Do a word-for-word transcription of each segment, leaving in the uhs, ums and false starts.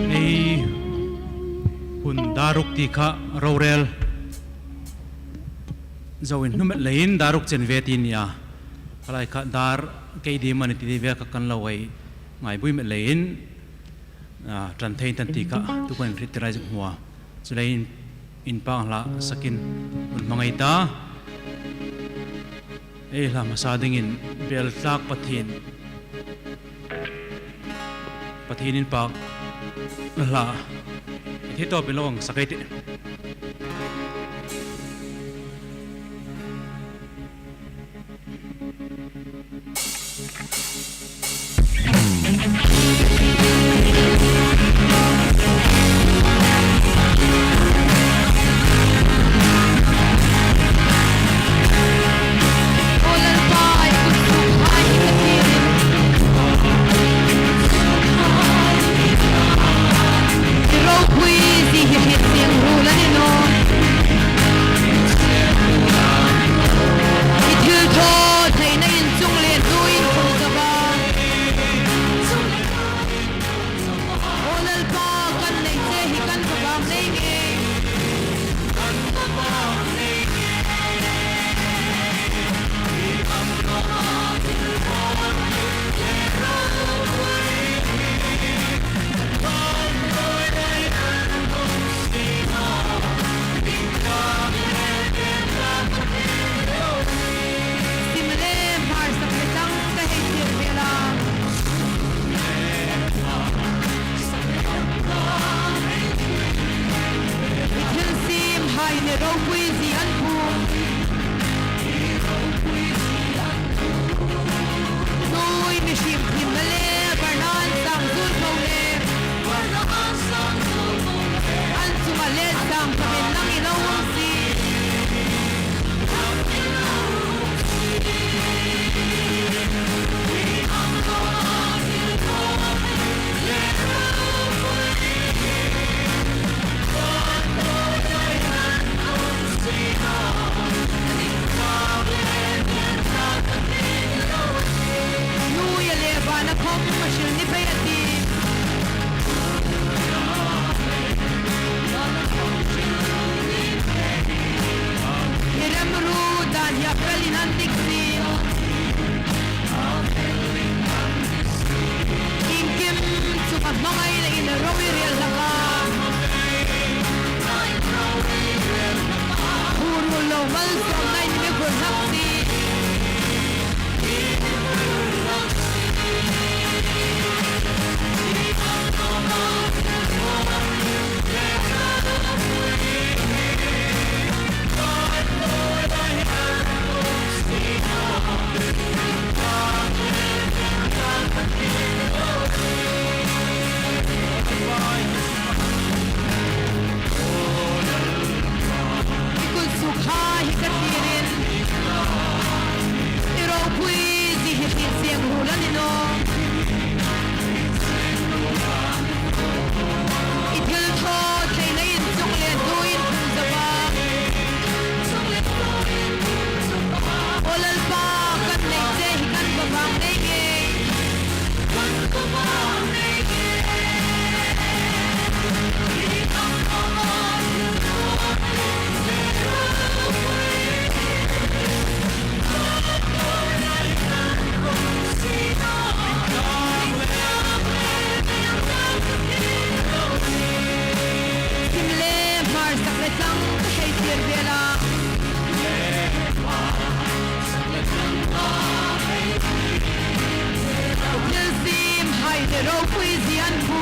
Ei hun dar ruk ti kha rorel zo inhnu met leiin dar ruk chen ve ti nia. Khalai kha dar kei ding am a ni ti vel kha kan lo ei ngaibui met leiin, a, ṭan thei an ti kha tu kan hriet tir a zuk hmu a. Chuleiin inpak hla sakin hun hmangai ta. Ei hla hmasa dingin Beltlak Pathien, Pathien inpak hla hi tawpin lo hang sak ei tih. ropui zie an phu. Nuoi mihriem thiemna le varna an sang zuol po le, an chunga letsang thamin nang i lo um si. Nuoi le vana khawm a hril ni pei a tih. I remruot dan hi a felin an dik si. Iengkim chunga hmangaina in ro i rel hlak a. Hurul lo malsawmna in mi vur hlak si. I kut sukha hi ka tirin, i ropui zie hi hriet seng ruol a ni naw. I thilthawtheina in chunglien hnuin phum zo a. Aw Lalpa, kan nei che hi kan va vang nei ngei. Sim le hmar sak le tlang ka hei tir vel a. Thil sim hai le ropui zie an phu.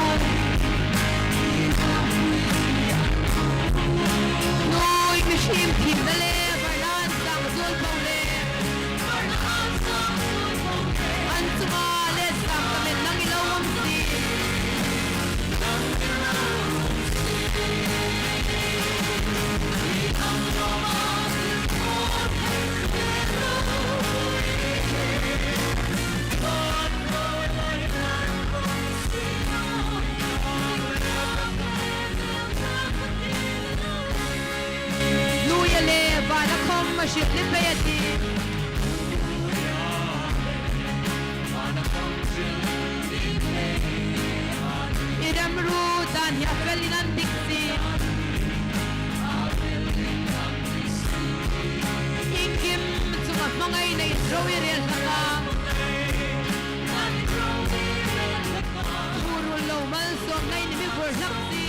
Nuoi mihriem thiemna le varna an sang zuol po le, an chunga letsang thamin nang i lo um si. Nuoi le vana khawm a hril ni pei a tih. I remruot dan hi a felin an dik si. Iengkim chunga hmangaina in ro i rel hlak a. Hurul lo malsawmna in mi vur hlak si.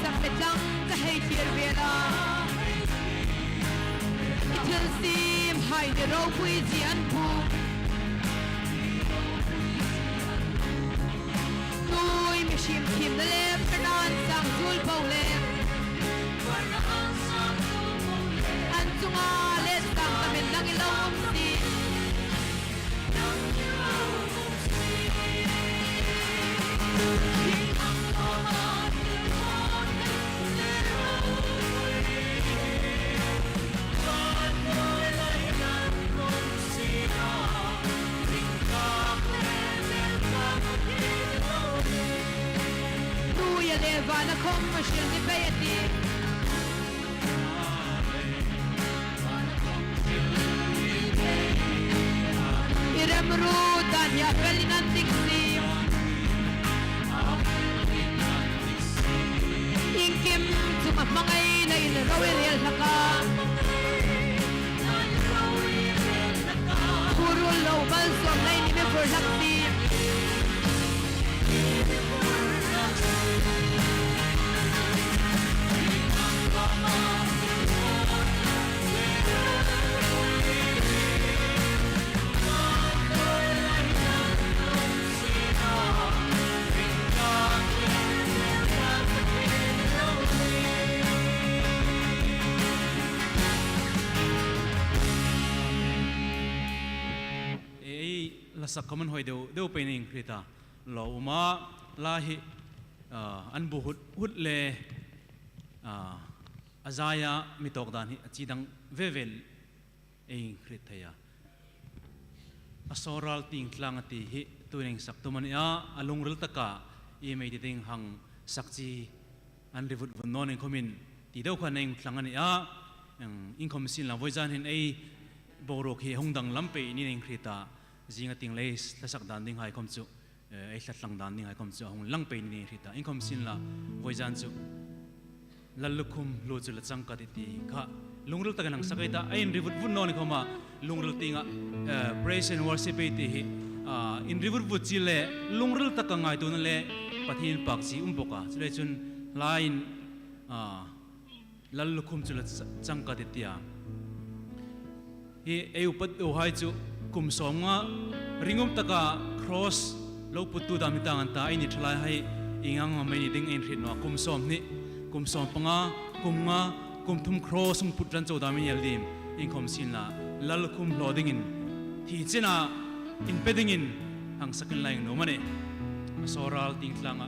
Sak le tlang ka hei tir vel a. I thil sim hai le ropui zie an phu. Nuoi mihriem thiemna le varna an sang zuol po le, an chunga letsang thamin nang i lo um si. Nuoi le vana khawm a hril ni pei a tih. I remruot dan hi a felin an dik si. Iengkim chunga hmangaina in ro i rel hlak a. Lei ni me por lak si. Ei, la sak comment hoi deu, deu pei ning Krista. Lo uma, la hi, ah, an bu hut, hut le, ah, a zaia mi tawk dan hi, a chi dang ve ve ei hriet thei a. A sawral tieng tlang a ti hi, tuin sak tum a ni a, a lungril taka, ei mei ti ding hang sak chi, an ri vut vut naw ning khawmin, ti deu khan ei tlang a ni a, eng, inkhawm sien la voizan hin ei boruok hi hung danglam pei ni ning Krista, zinga tieng lei hla sak dan ding hai khawm chu, eh, ei hla tlang dan ding hai khawm chu a hung lang pei ni ning Krista, inkhawm sien la voizan chu. Lal lukhum hlu chu la chang ka ti ti kha. Lungril takin hang sak ei ta, a inri vut vut naw ni khawma, lungril tienga, eh, praise and worship ei ti hi, ah, inri vut vut chi le, lungril taka ngaituona le, Pathien inpâk chi um bawk a. Chuleiin chun, la in, ah, lal lukhum chu la ch-, chang ka ti ti a. Hi ei upat deu hai chu kum sawmnga ringum taka cross lo puttu dam hi tang an ta, eini thalai hai ieng ang am ei ni ding ei hriet naw a, kum sawmhni, kum sawmpanga, kum nga, kum thum cross hung put ran chau dam ei ni el ding, inkhawm sien la, lal lukhum hlaw dingin, thi chena inpe dingin, hang sak inla nuom a nih. A sawral tieng tlanga.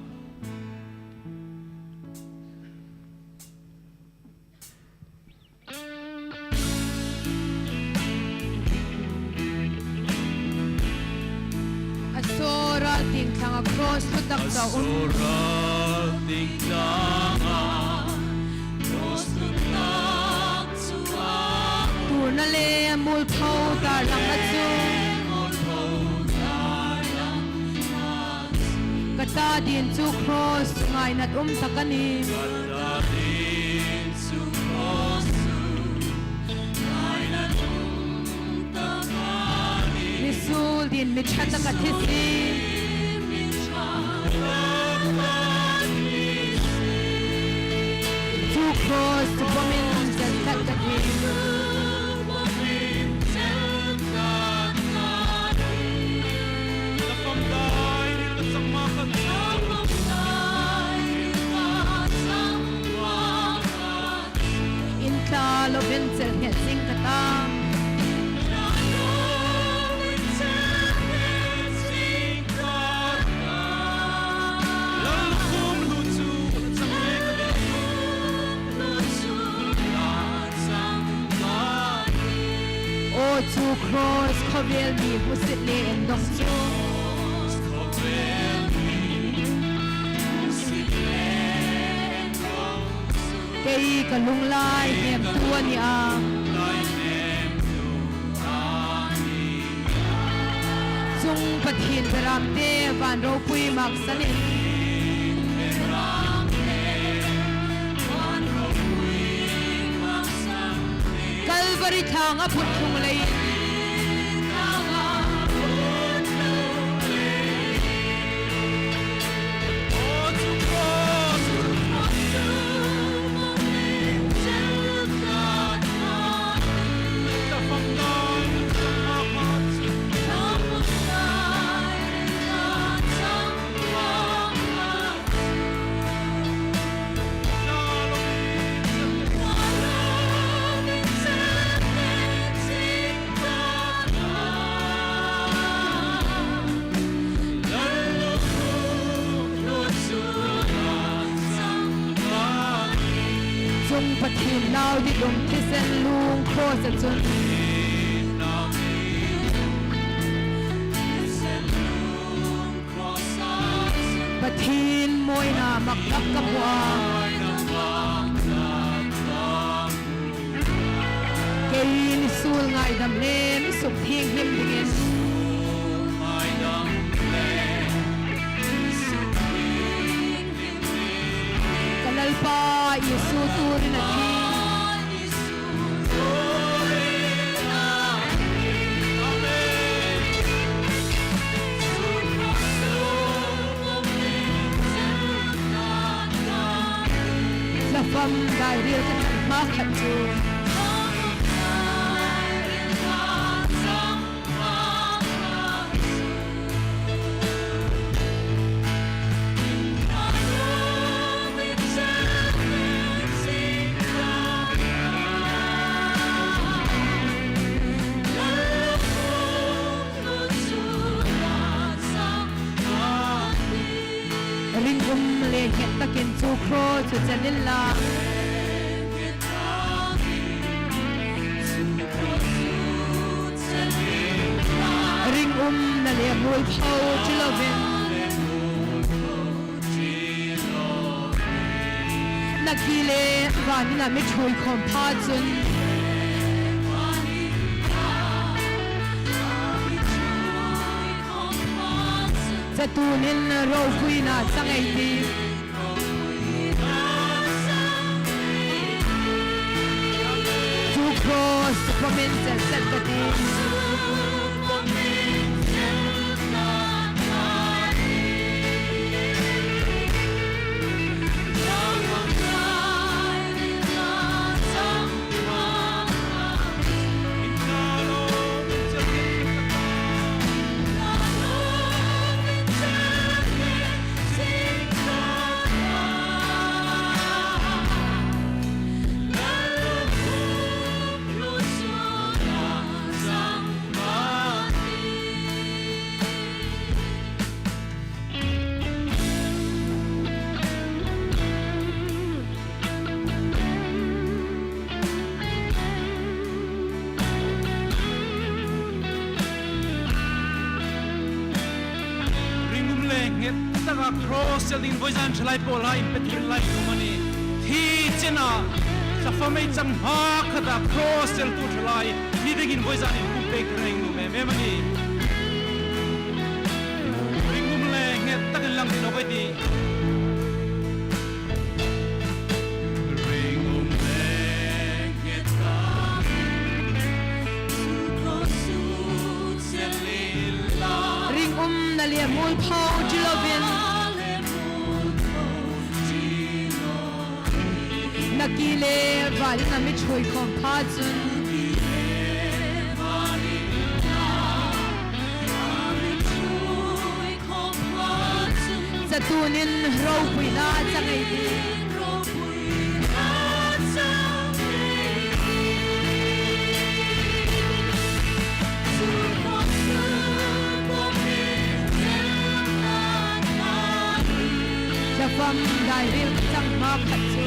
A sawral tieng tlanga cross hlu tak chu a um. A sawral tieng tlanga cross hlu tak chu a um. Tuorna le mualpho tarlangna chu. Mualpho tarlangna chu. Ka ta ding chu cross ngaina um tak a nih. Ka ta ding chu cross ngaina um tak a nih. Mi suol dingin mi ṭha tak a thi si. Mi suol dingin mi ṭha tak a thi si. Chu cross chu bomin zel tak ka tih. Intla lovin chel nghet zing ka ta. Aw chu cross khawvel mi hmusit le indawng chu. Kei ka lunglai hnemtu a ni a. Chung Pathien beramte van ropui maksanin. Kalvari tlanga put tlung leiin. Chung Pathien nau didum thisen lung cross a chun. Pathien mawina mak tak ka hmu a. Kei ni suol ngaidam le mi suk thienghlim dingin. Ka Lalpa Isu turin a thi. Hma khat chu. Ringum le nghet takin chu cross chu chelin la. Ringumna le mualpho chu lovin. Na ki le vanina mi ṭhuoi khawm pha chun. Chatunin ropuina chang ei tih. Chu cross pawmin chel set ka tih. Ringum le nghet taka cross chel dingin vawizan thalai pawlhai inpek hril lai tum a nih. Thi chena, safam ei chang hma khata cross cheltu thalai thi dingin vawizan inpek hril tum em em a nih. Ringum le nghet takin lang ding naw ka tih. Ringumna le mualpho chu lovin. Na ki le vanina mi ṭhuoi khawm pha chun. Chatunin ropuina chang ei tih. Safam dai ril chang hma khat chu.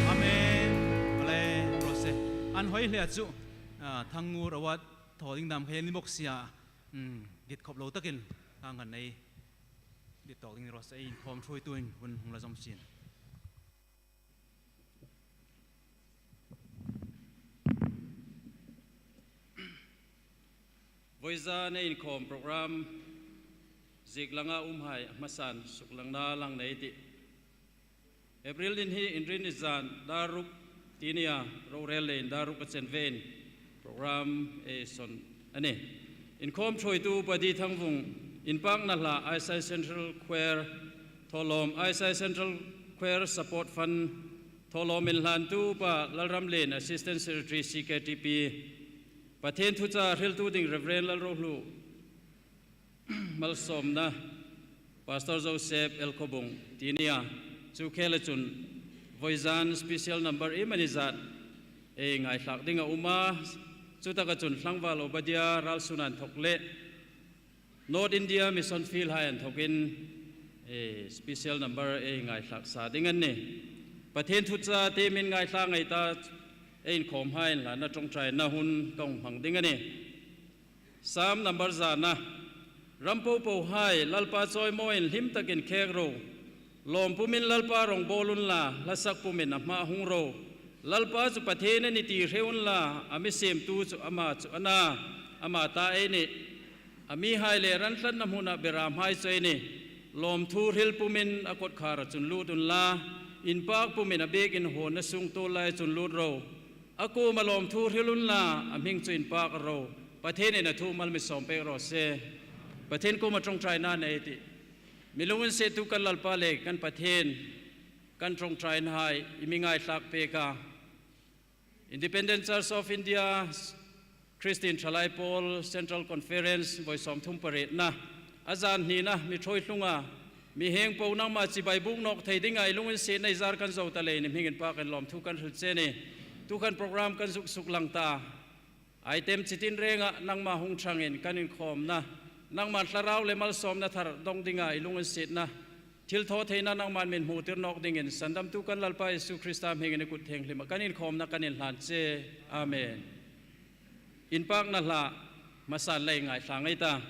Amen. Ale, Rose. An hoi hle chu, a, Thangngur Award thaw ding dam kha ni bok sia. Hmm, dit khop lo takin, ang kan nei. Dit tawk ding ni Rose, ei inkhawm ṭhuoituin hun hung la zawm sien. Vawizan ei inkhawm program ziek langa umhai hmasan suklangna lang nei tih. April ni hi Inrinni zan dar ruk ti nia, rorel leiin dar ruk a chen vein program ei sawn a nih. Inkhawm ṭhuoitu Pu D. Thangvung, inpakna hla Aisai Central Choir, thawlawm Aisai Central Choir Support Fund, thawlawm inhlantu Pa Lalramlien, Assistant Secretary C K T P, Pathien thuchah hriltu ding Reverend Lalrohlu, malsawmna Pastor Joseph L. Khawbung ti nia, chu khela chun vawizan special number iemani zat ei ngaithlak ding a um a, chutaka chun Thlangval Obadiah Ralsuna inthawk le North India Mission Field hai inthawkin, eh, special number ei ngaithlak sa ding a nih. Pathien thuchah tiemin ngaithlak ngei ta, ei inkhawmhai inhlanna ṭawngṭaina hun ka hung hmang ding a nih. Sam number zana, ram popohai Lalpa chawimawiin hlim takin khek ro. Lawm pumin Lalpa rawngbawl unla, hlasak pumin a hma hung ro. Lalpa chu Pathien a nih ti hre unla, a mi siemtu chu ama chu a na, ama ta ei nih. A mihai le ran tlatna hmuna berâmhai chu ei nih. Lawmthu hril pumin a kawtkhâra chun lût unla, inpâk pumin a biekin huonna sung tuollai chun lût ro. A kuoma lawmthu hril unla, a hming chu inpâk ro. Pathienin a thu mal mi sâwm pêk raw se. Pathien kuoma ṭawngṭaina nei ei tih. Mi lunginsiettu kan Lalpa le kan Pathien, kan ṭawngṭainahai i mi ngaithlâk pêk a. Independent Church of India Christian Thalai Pawl Central Conference vawi sâwmthum parietna, a zân hnina mi ṭhuoi tlunga, mi hieng po nangma chibai bûk nâwk thei dinga i lunginsietna i zâr kan zo ta leiin i hming inpâkin lawmthu kan hril che a nih. Tuhin program kan zuk suklang ta. Item chi tinrenga nangma hung ṭhangin kan inkhâwmna, nangma thlarau le malsâwmna thar dawng dinga i lunginsietna, thilthawtheina nangman mi hmutir nâwk dingin sandamtu kan Lalpa Isu Krista hmingin i kut thienghlima kan inkhâwmna kan inhlân che. Amen. Inpâkna hla hmasan lei ngaithla ngei ei ta.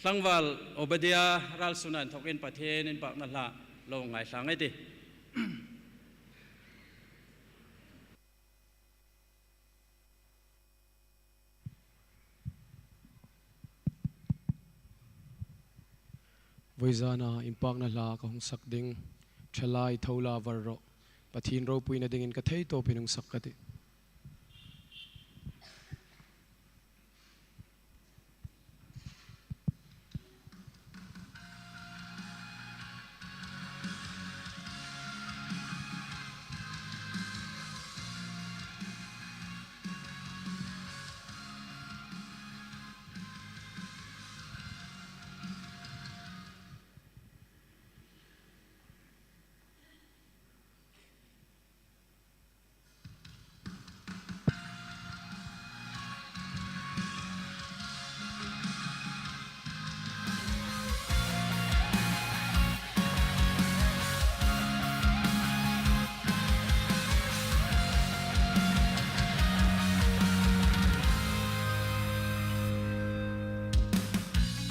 Tlangvâl Obadia Ralsuna inthawkin Pathien inpâkna hla lo ngaithla ngei ei tih. Vawizâna inpâkna hla ka hung sak ding, Thalai tho la var rawh, Pathien ropuina dingin ka theitawpin hung sak ka tih.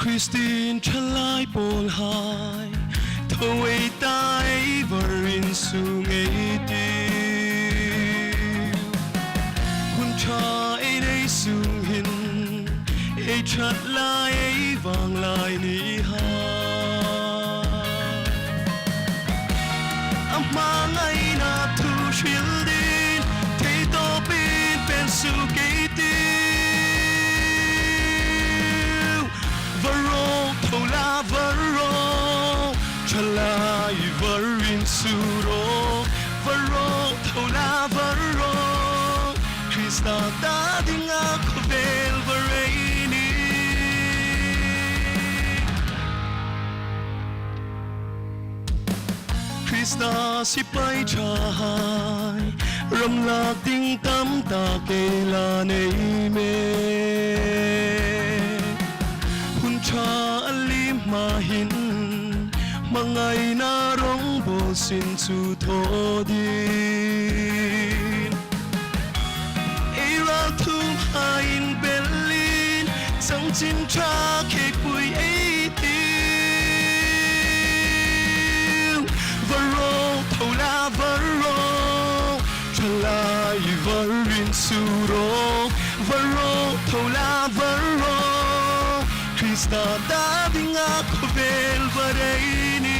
Kristien Thalai Pawlhai, tho ei ta, ei var insûng ei tiu. Hun ṭha ei nei sûng hin, ei ṭhat lai, ei vâng lai ni hai. A hmangaina thu hril dingin, theitawpin pen suok ei tiu. Var rawh, tho la var rawh, Thalai var insûng rawh. Var rawh, tho la var rawh, Krista ta dinga khawvel var ei nih. Krista sipai ṭhahai, ram lak ding tam tak ei la nei mei. Hun ṭha a liem hma hin, hmangaina rawngbawl sin chu thaw dingin. Ei ralthuomhai inbelin, chanchin ṭha khêkpui ei tiu. Var rawh, tho la var rawh, Thalai var insûng rawh. Var rawh, tho la var rawh, Krista ta dinga khawvel var ei nih.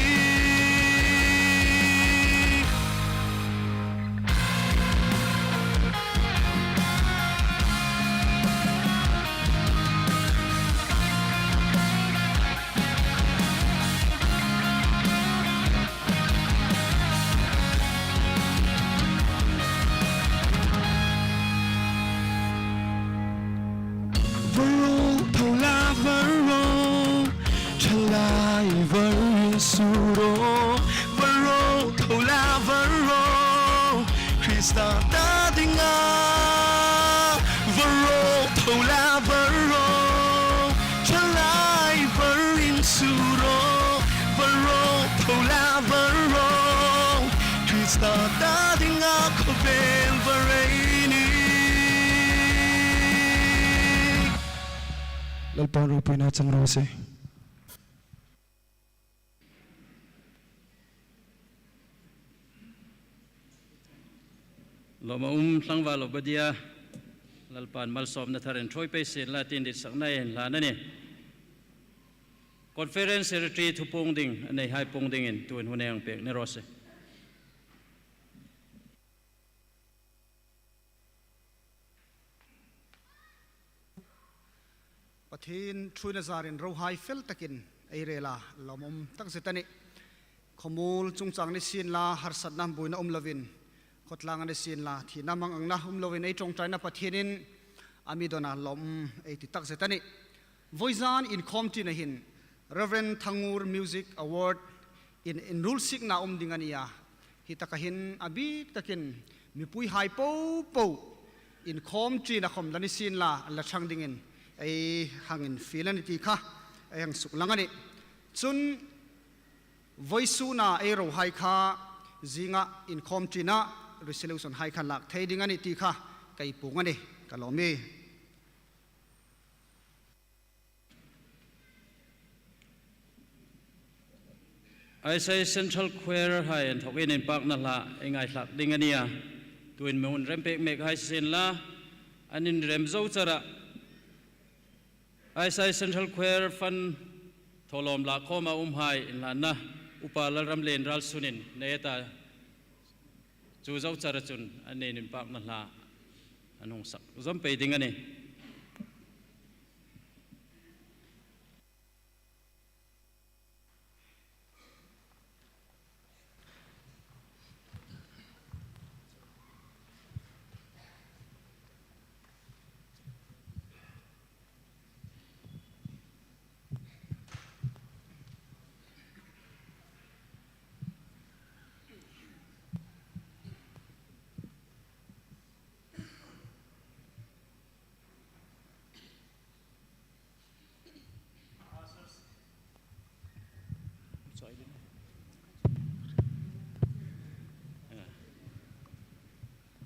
Var rawh, tho la var rawh, Thalai var insûng rawh. Var rawh, tho la var rawh, Krista ta dinga. Var rawh, tho la var rawh, Thalai var insûng rawh. Var rawh, tho la var rawh, Krista ta dinga khawvel var ei nih. Lalpan ropuina chang raw se. Lawm a um, Tlangval Obadia, Lalpan malsawmna tharin ṭhuoi pei sien la tiin ditsakna ei hlan a nih. Conference Secretary thupuong ding a neihai puong dingin tuhin hun ei hang pek ni raw se. Pathien ṭhuoina zarin rohai fel takin ei rel a, lawmum takzet a nih. Khawmuol chungchang ni sien la, harsatna buoina um lovin, khawtlang a ni sien la, thina mangangna um lovin ei ṭawngṭaina Pathienin a mi dawna lawmum ei ti takzet a nih. Vawizan inkhawm ṭina hin Reverend Thangur Music Award in, inrulsikna um ding a nih a. Hi taka hin a bik takin mipuihai popo inkhawm ṭina khawm la ni sien la, la ṭhang dingin ei hang infiel a nih ti kha ei hang suklang a nih. Chun vawisuna ei rohai kha zinga inkhawm ṭina resolution hai kha lak thei ding a nih ti kha ka puong a nih, ka lawm ie. I C I Central Choir hai inthawkin inpakna hla ei ngaithlak ding a nih a. Tuhin mi hung rem pek mek hai sien la, an inrem zo chara. I C I Central Choir fund thawlawm lakhawma umhai inhlanna Upa Lalramlien Ralsunin nei ta chu zo chara chun an nei inpakna hla an hung sak zawm pei ding a nih.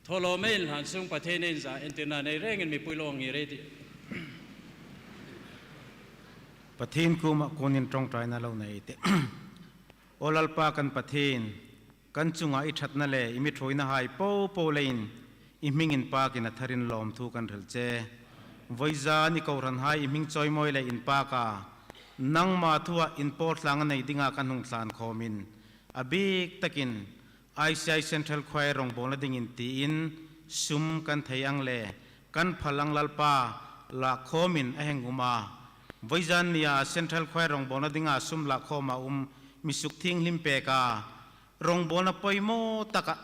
Thawlawm ei inhlan sung Pathienin zaa intirna nei rengin mipui lo ngir ei tih. Pathien kuoma kunin ṭawngṭaina lo nei ei tih. Aw Lalpa kan Pathien, kan chunga i ṭhatna le i mi ṭhuoinahai popo leiin i hming inpakin a tharin lawmthu kan hril che. Vawizan i kohranhai i hming chawimawi le inpaka nangma thua inpawlthlanga nei dinga kan hung tlan khawmin a bik takin I C I Central Choir rawngbawlna dingin tiin sum kan thei ang le kan phal ang Lalpa lakhawmin a hang um a. Vawizan nia Central Choir rawngbawlna dinga sum lakhawma um mi suk thienghlim peka rawngbawlna poimaw taka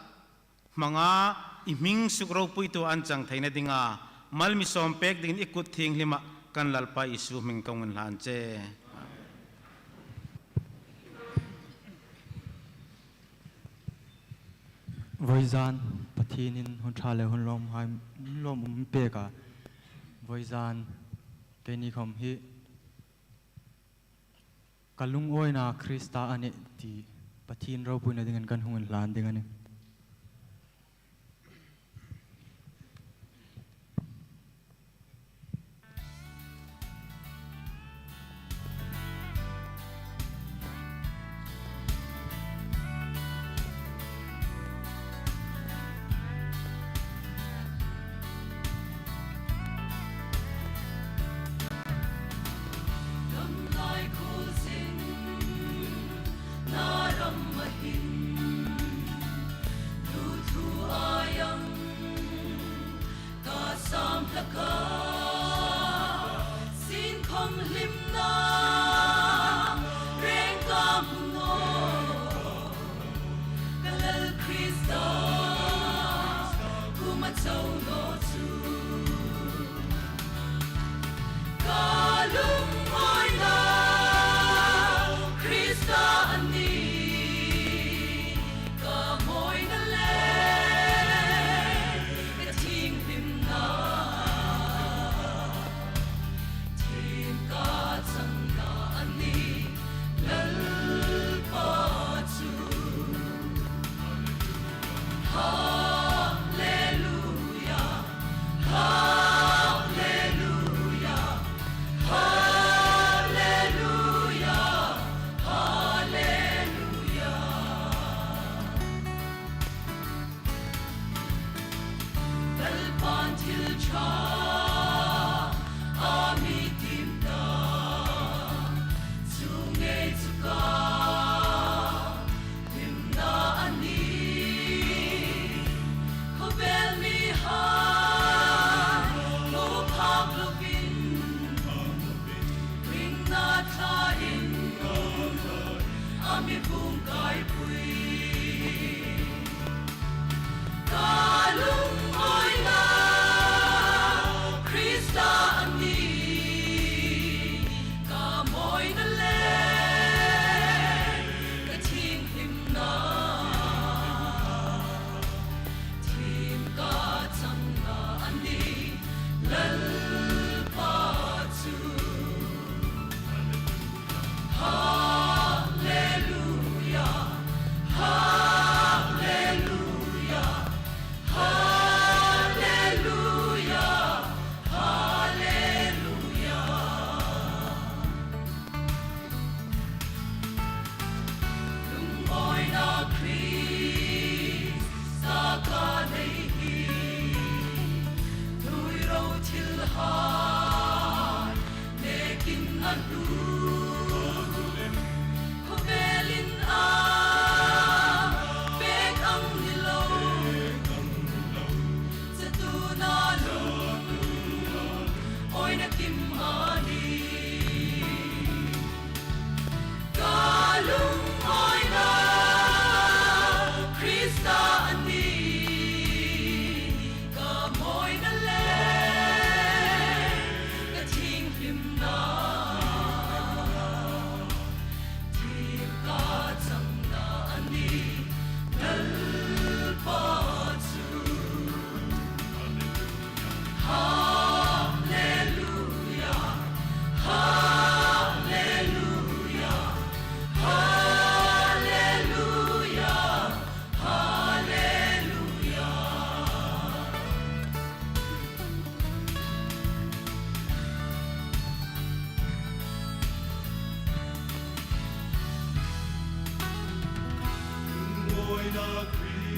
hmanga i hming suk ropuitu an chang theina dinga mal mi sawm pek dingin i kut thienghlima kan Lalpa Isu hming ka hung inhlan che. Vawizan Pathienin hun ṭha le hun lawmhai, hun lawmum peka. Vawizan keini khawm hi ka lungawina Krista a nih ti Pathien ropuina dingin kan hung inhlan ding a nih. Kan laikhawm zing na ram a hin. Khawvelin a pêk ang ni lo, chatuon a lungawina kim a nih. Ka lungawina Krista a nih, ka mawina le ka thienghlimna, thil ka changna a nih, Lalpa chu. Hallelujah, hallelujah, hallelujah, hallelujah.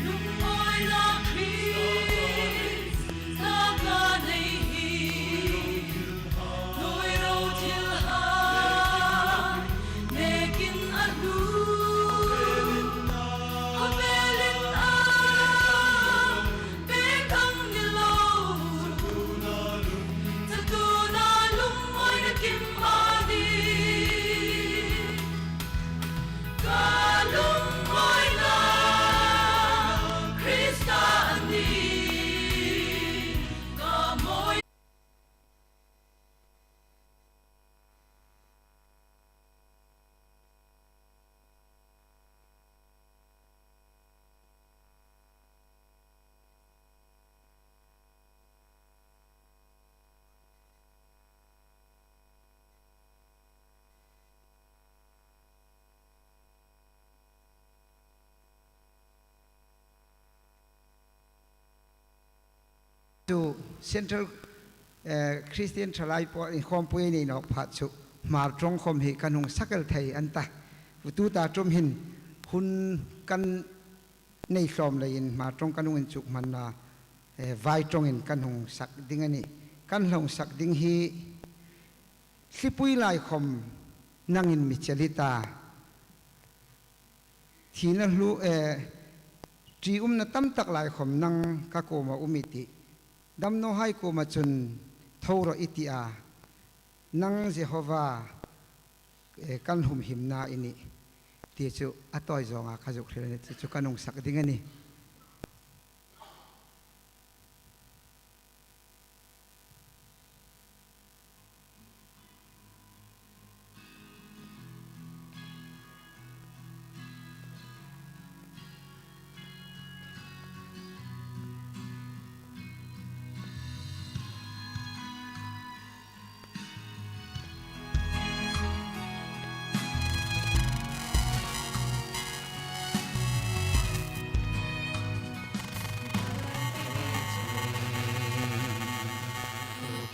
Lungawi na Krista ka nei hi, nuoi ro thil ha nekin a hlu. Khawvelin a pêk ang ni lo, chatuon a lungawina kim a nih. Ka lungawina Krista a nih, ka mawi. Chu Central, eh, Christian Thalai Pawl inkhawmpui nei nawk phat chu Hmar ṭawng khawm hi kan hung sak el thei an ta. Tuta ṭum hin hun kan nei hlawm leiin Hmar ṭawng kan hung inchuk hmanna, eh, vai ṭawngin kan hung sak ding a nih. Kan hung sak ding hi thlipui lai khawm nangin mi chel i ta. Thina hlu, eh, ṭiumna tam tak lai khawm nang ka kuoma um i tih. Damnawhai kuoma chun tho rawh i tih a. Nang Jehova, eh, kan humhimna i nih. Ti chu a tawi zawnga ka zuk hril a nih. Ti chu kan hung sak ding a nih.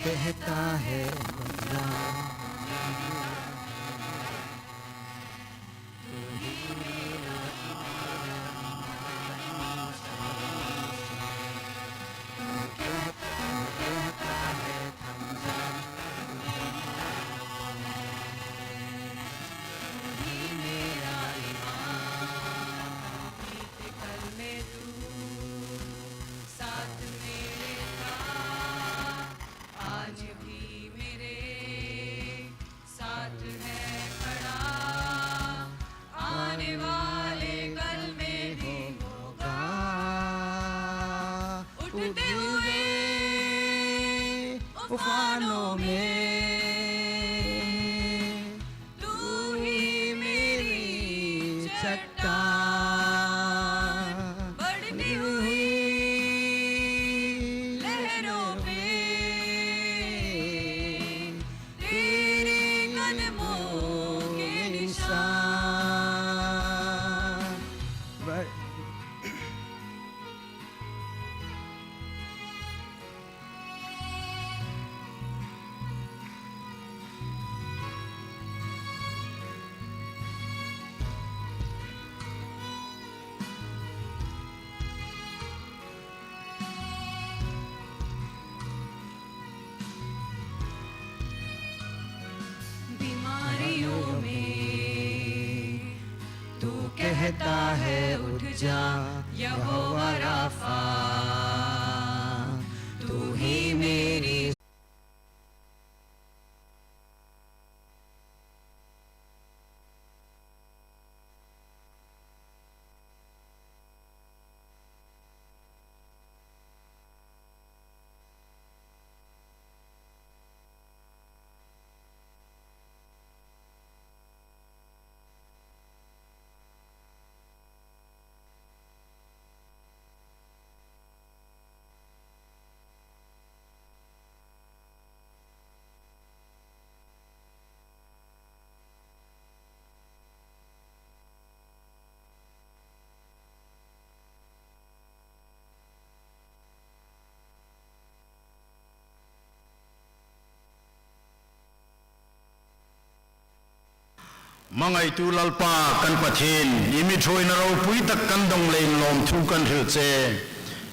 कहता है बंदा, कल में तू साथ मेरे था, आज भी मेरे साथ है खड़ा, आने वाले कल में भी होगा। उठते हुए उफानों में तू ही मेरी चट्टान, बढ़ती हुई लहरों पे तेरे कदमों के निशान। है उठ जा, यहोवा राफा, तू ही मेरी। Hmangaitu Lalpa kan Pathien, i mi ṭhuoina ropui tak kan dawng leiin lawmthu kan hril che.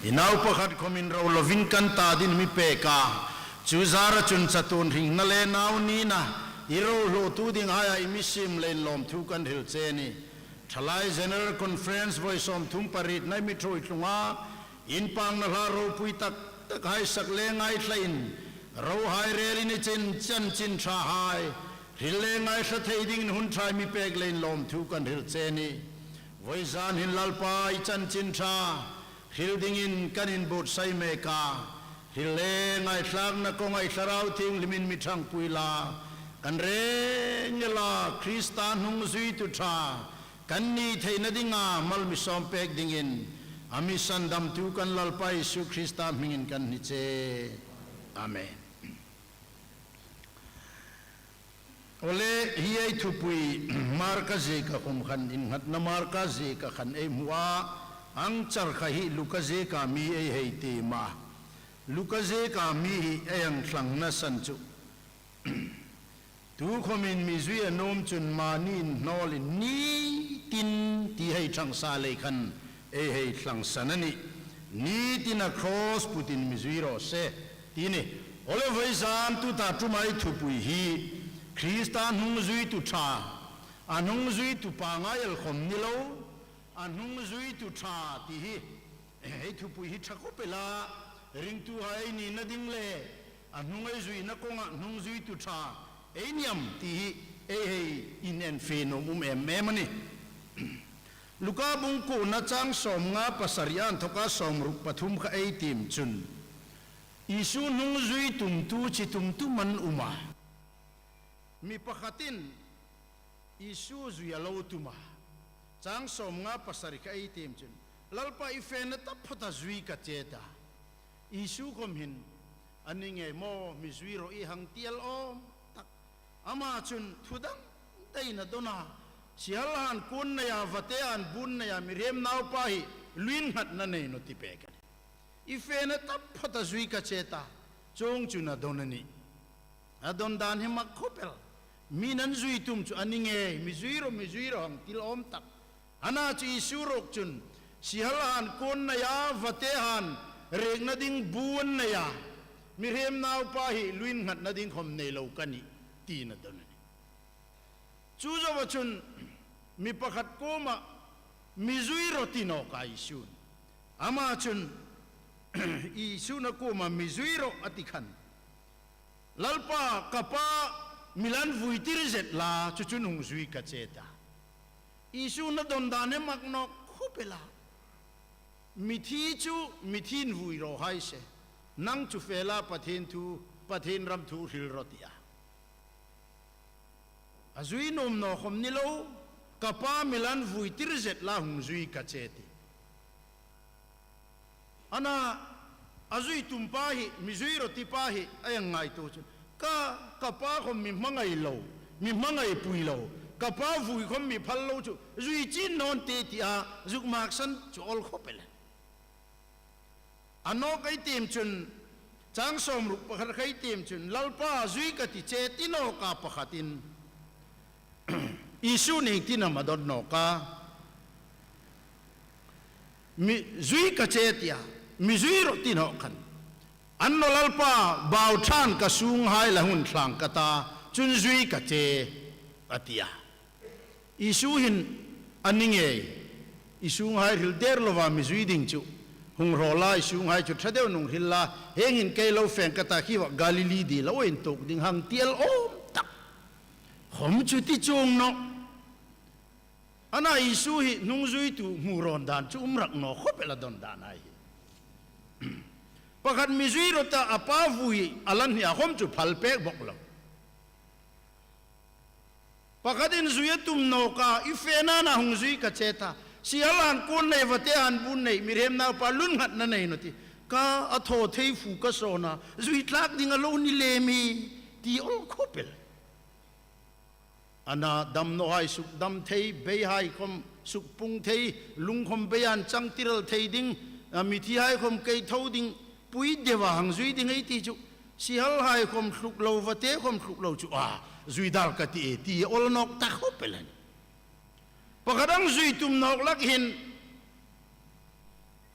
I nau pakhat khawmin ro lovin kan ta dingin i mi pek a. Chu zara chun chatuon hringna le nau nina i ro hlawtu dinghaia i mi siem leiin lawmthu kan hril che a nih. Thalai General Conference voi sawmthum parietna i mi ṭhuoi tlunga, inpakna hla ropui tak tak hai sak le ngaithlain, rohai relin i chin chanchin ṭhahai hril le ngaithla thei dingin hun ṭha i mi pek leiin lawmthu kan hril che a nih. Vawizan hin Lalpa i chanchin ṭha hril dingin kan inbuotsai mek a. Hril le ngaithlakna kawnga i Thlarau Thienghlimin mi ṭhangpui la. Kan reng el a, Krista hnungzuitu ṭha kan ni theina dinga mal mi sawm pek dingin, a mi sandamtu kan Lalpa Isu Krista hmingin kan hni che. Amen. Awle, hi ei thupui Marka zieka khawm khan, innghatna Marka zieka khan ei hmu a, ang char kha hi Luka zieka mi ei hei tiem a. Luka zieka mi hi ei hang thlangna san chu, tukhawmin mi zui a nuom chun mani inhnawlin nitin ti hei ṭhang sa lei khan ei hei thlangsan a nih. Nitina cross putin mi zui raw se ti a nih. Awle, vawizan tuta ṭuma ei thupui hi Krista hnungzuitu ṭha, a hnungzuitu pangngai el khawm ni lo, a hnungzuitu ṭha ti hi, ei thupui hi ṭha khawp el a, ringtuhai nina ding le a hnung ei zuina kawnga hnungzuitu ṭha ei ni am ti hi ei hei inenfe nuom um em em a nih. Luka bung kuona chang sawmnga pasari a inthoka sawmruk pathum kha ei tiem chun, Isu hnungzui tumtu chi tum tum an um a. Mi pakhatin Isu zui a lo tum a. Chang sawmnga pasari kha ei tiem chun, Lalpa, i fena taphawta zui ka che ta. Isu khawm hin, a ni ngei maw, mi zui rawh i hang ti el awm tak. Ama chun thu dang daiin a dawn a. Sihalhan kuon neia, vate han buon neia, mihriem naupa hi lu innghatna nei naw ti pek a nih. I fena taphawta zui ka che ta. Chuong chun a dawn a nih. A dawn dan hi mak khawp el. Mi'n an zui tum chu a ni ngei, mi zui rawh, mi zui rawh hang ti el awm tak. Ana chu Isu ruok chun, sihalhan kuon neia, vate han rekna ding bu an neia, mihriem naupa hi lu innghatna ding khawm nei lo ka nih, tiin a dawn a nih. Chu zoa chun mi pakhat kuoma mi zui rawh ti nawk a Isu'n. Ama chun, Isu'n a kuoma mi zui rawh a ti khan, Lalpa, ka pa mi la invui tir zet la, chu chun hung zui ka che ta. Isu'n a dawn dan hi mak nawk khawp el a. Mithi chu mithi invui raw hai se. Nang chu fe la, Pathien thu, Pathien ram thu hril rawh ti a. A zui nuom naw khawm ni lo, ka pa mi la invui tir zet la hung zui ka che ti. Ana, a zui tum pa hi, mi zui rawh ti pa hi, a hang ngaituo chun, ka, ka pa khawm mi hmangai lo, mi hmangaipui lo, ka pa vui khawm mi phal lo chu, zui chin naw ni ti a, zuk maksan chu awl khawp el a. A nawk ei tiem chun, chang sawmruk pakhat kha ei tiem chun, Lalpa, zui ka ti che ti nawk a pakhatin, Isu'n iengtin am a dawn nawk a. Mi zui ka che ti a, mi zui rawh ti nawk khan, an naw Lalpa, bau ṭhain ka sunghai la hung thlâng ka ta, chun zui ka che, a ti a. Isu hin a ni ngei, I sunghai hril der lova mi zui ding chu hung raw la, i sunghai chu ṭha deuin hung hril la, hieng hin kei lo fe ka ta khi va Galili dil a intuok ding hang ti el awm tak. Khom chu ti chuong naw. Ana Isu hi hnungzuitu hmu rawn dan chu um rak naw khop el a dawn dan a hi. Pakhat mi zui rawh ta, a pa vui a la hni a, khom chu phal pek bawk lo. Pakhatin zui a tum nawk a, i fena na hung zui ka che ta. Sial an kuon nei, vate an bun nei, mi rem naupa lungnghatna nei naw ti. Ka a thaw thei fu ka sawn a, zui tlak ding a lo ni le mi, ti awl khop el. Ana damnawhai suk dam thei, beihai khom suk pung thei, lung khom bei an chang tiral thei ding, a mithihai khom kei tho ding, pui deu a hang zui ding ei ti chu. Sialhai khom hluk lo, vate khom hluk lo chu a zui dal ka ti e, ti awl nawk ta khop el a nih. Pakhat ang zui tum nawk lak hin,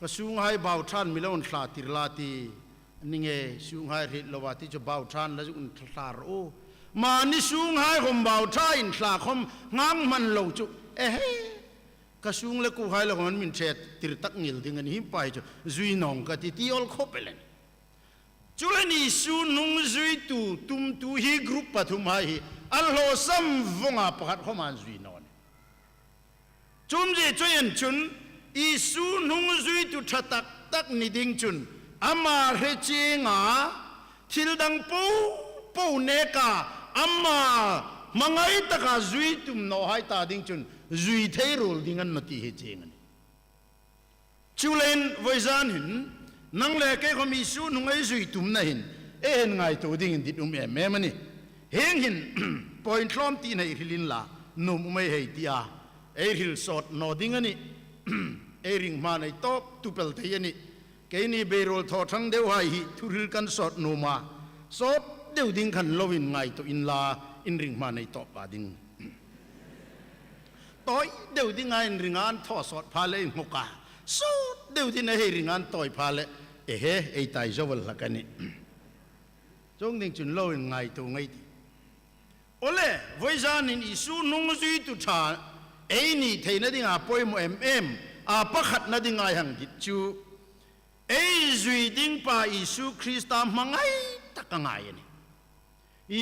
ka sunghai bau ṭhan mi lo inhla tir la ti, ni nge sunghai hriet lova ti chu bau ṭhan la zuk inhla ro. Mani sunghai khom bau ṭha inhla khom ngang hman lo chu. Ehe. Ka sung le kuohai la khom min ṭhe tir tak ngil ding a ni hi pa hi chu. Zui nawng ka ti ti awl khop el a nih. Chuleiin Isu hnungzuitu tumtu hi group pathumhai hi a hlawsam vawng a, pakhat khom an zui naw a nih. Chuong zie chu en chun Isu hnungzuitu ṭha tak tak ni ding chun ama hre chieng a, thil dang po po nek a, ama hmangai taka zui tum nawhai ta ding chun zui thei ruol ding a ni naw ti hi chieng a nih. Chuleiin vawizan hin nang le kei khom Isu hnung ei zui tumna hin ei hang ngaituo ding indik um em em a nih. Hieng hin point hlawm ti nei hril inla, nuom um ei hei ti a, ei hril sawt naw ding a nih. Ei ring hma nei tawp tu pel thei a nih. Keini beiruol thaw ṭhang deuhai hi thuhril kan sawt nuom a, sawt deu ding khan lo inngaituo inla, in ring hma nei tawp a ding. Tawi deu dinga in ring an thaw sawt pha le in nghok a, sawt deu dingin ei ring an tawi pha le, ehe, ei tai zo el hlak a nih. Chuong ding chun lo inngaituo ngei ti. Awle, vawizan hin Isu hnungzuitu ṭha ei ni theina dinga poimaw em em a pakhatna dinga ei hang dit chu, ei zui ding pa Isu Krista hmangai tak a ngai a nih.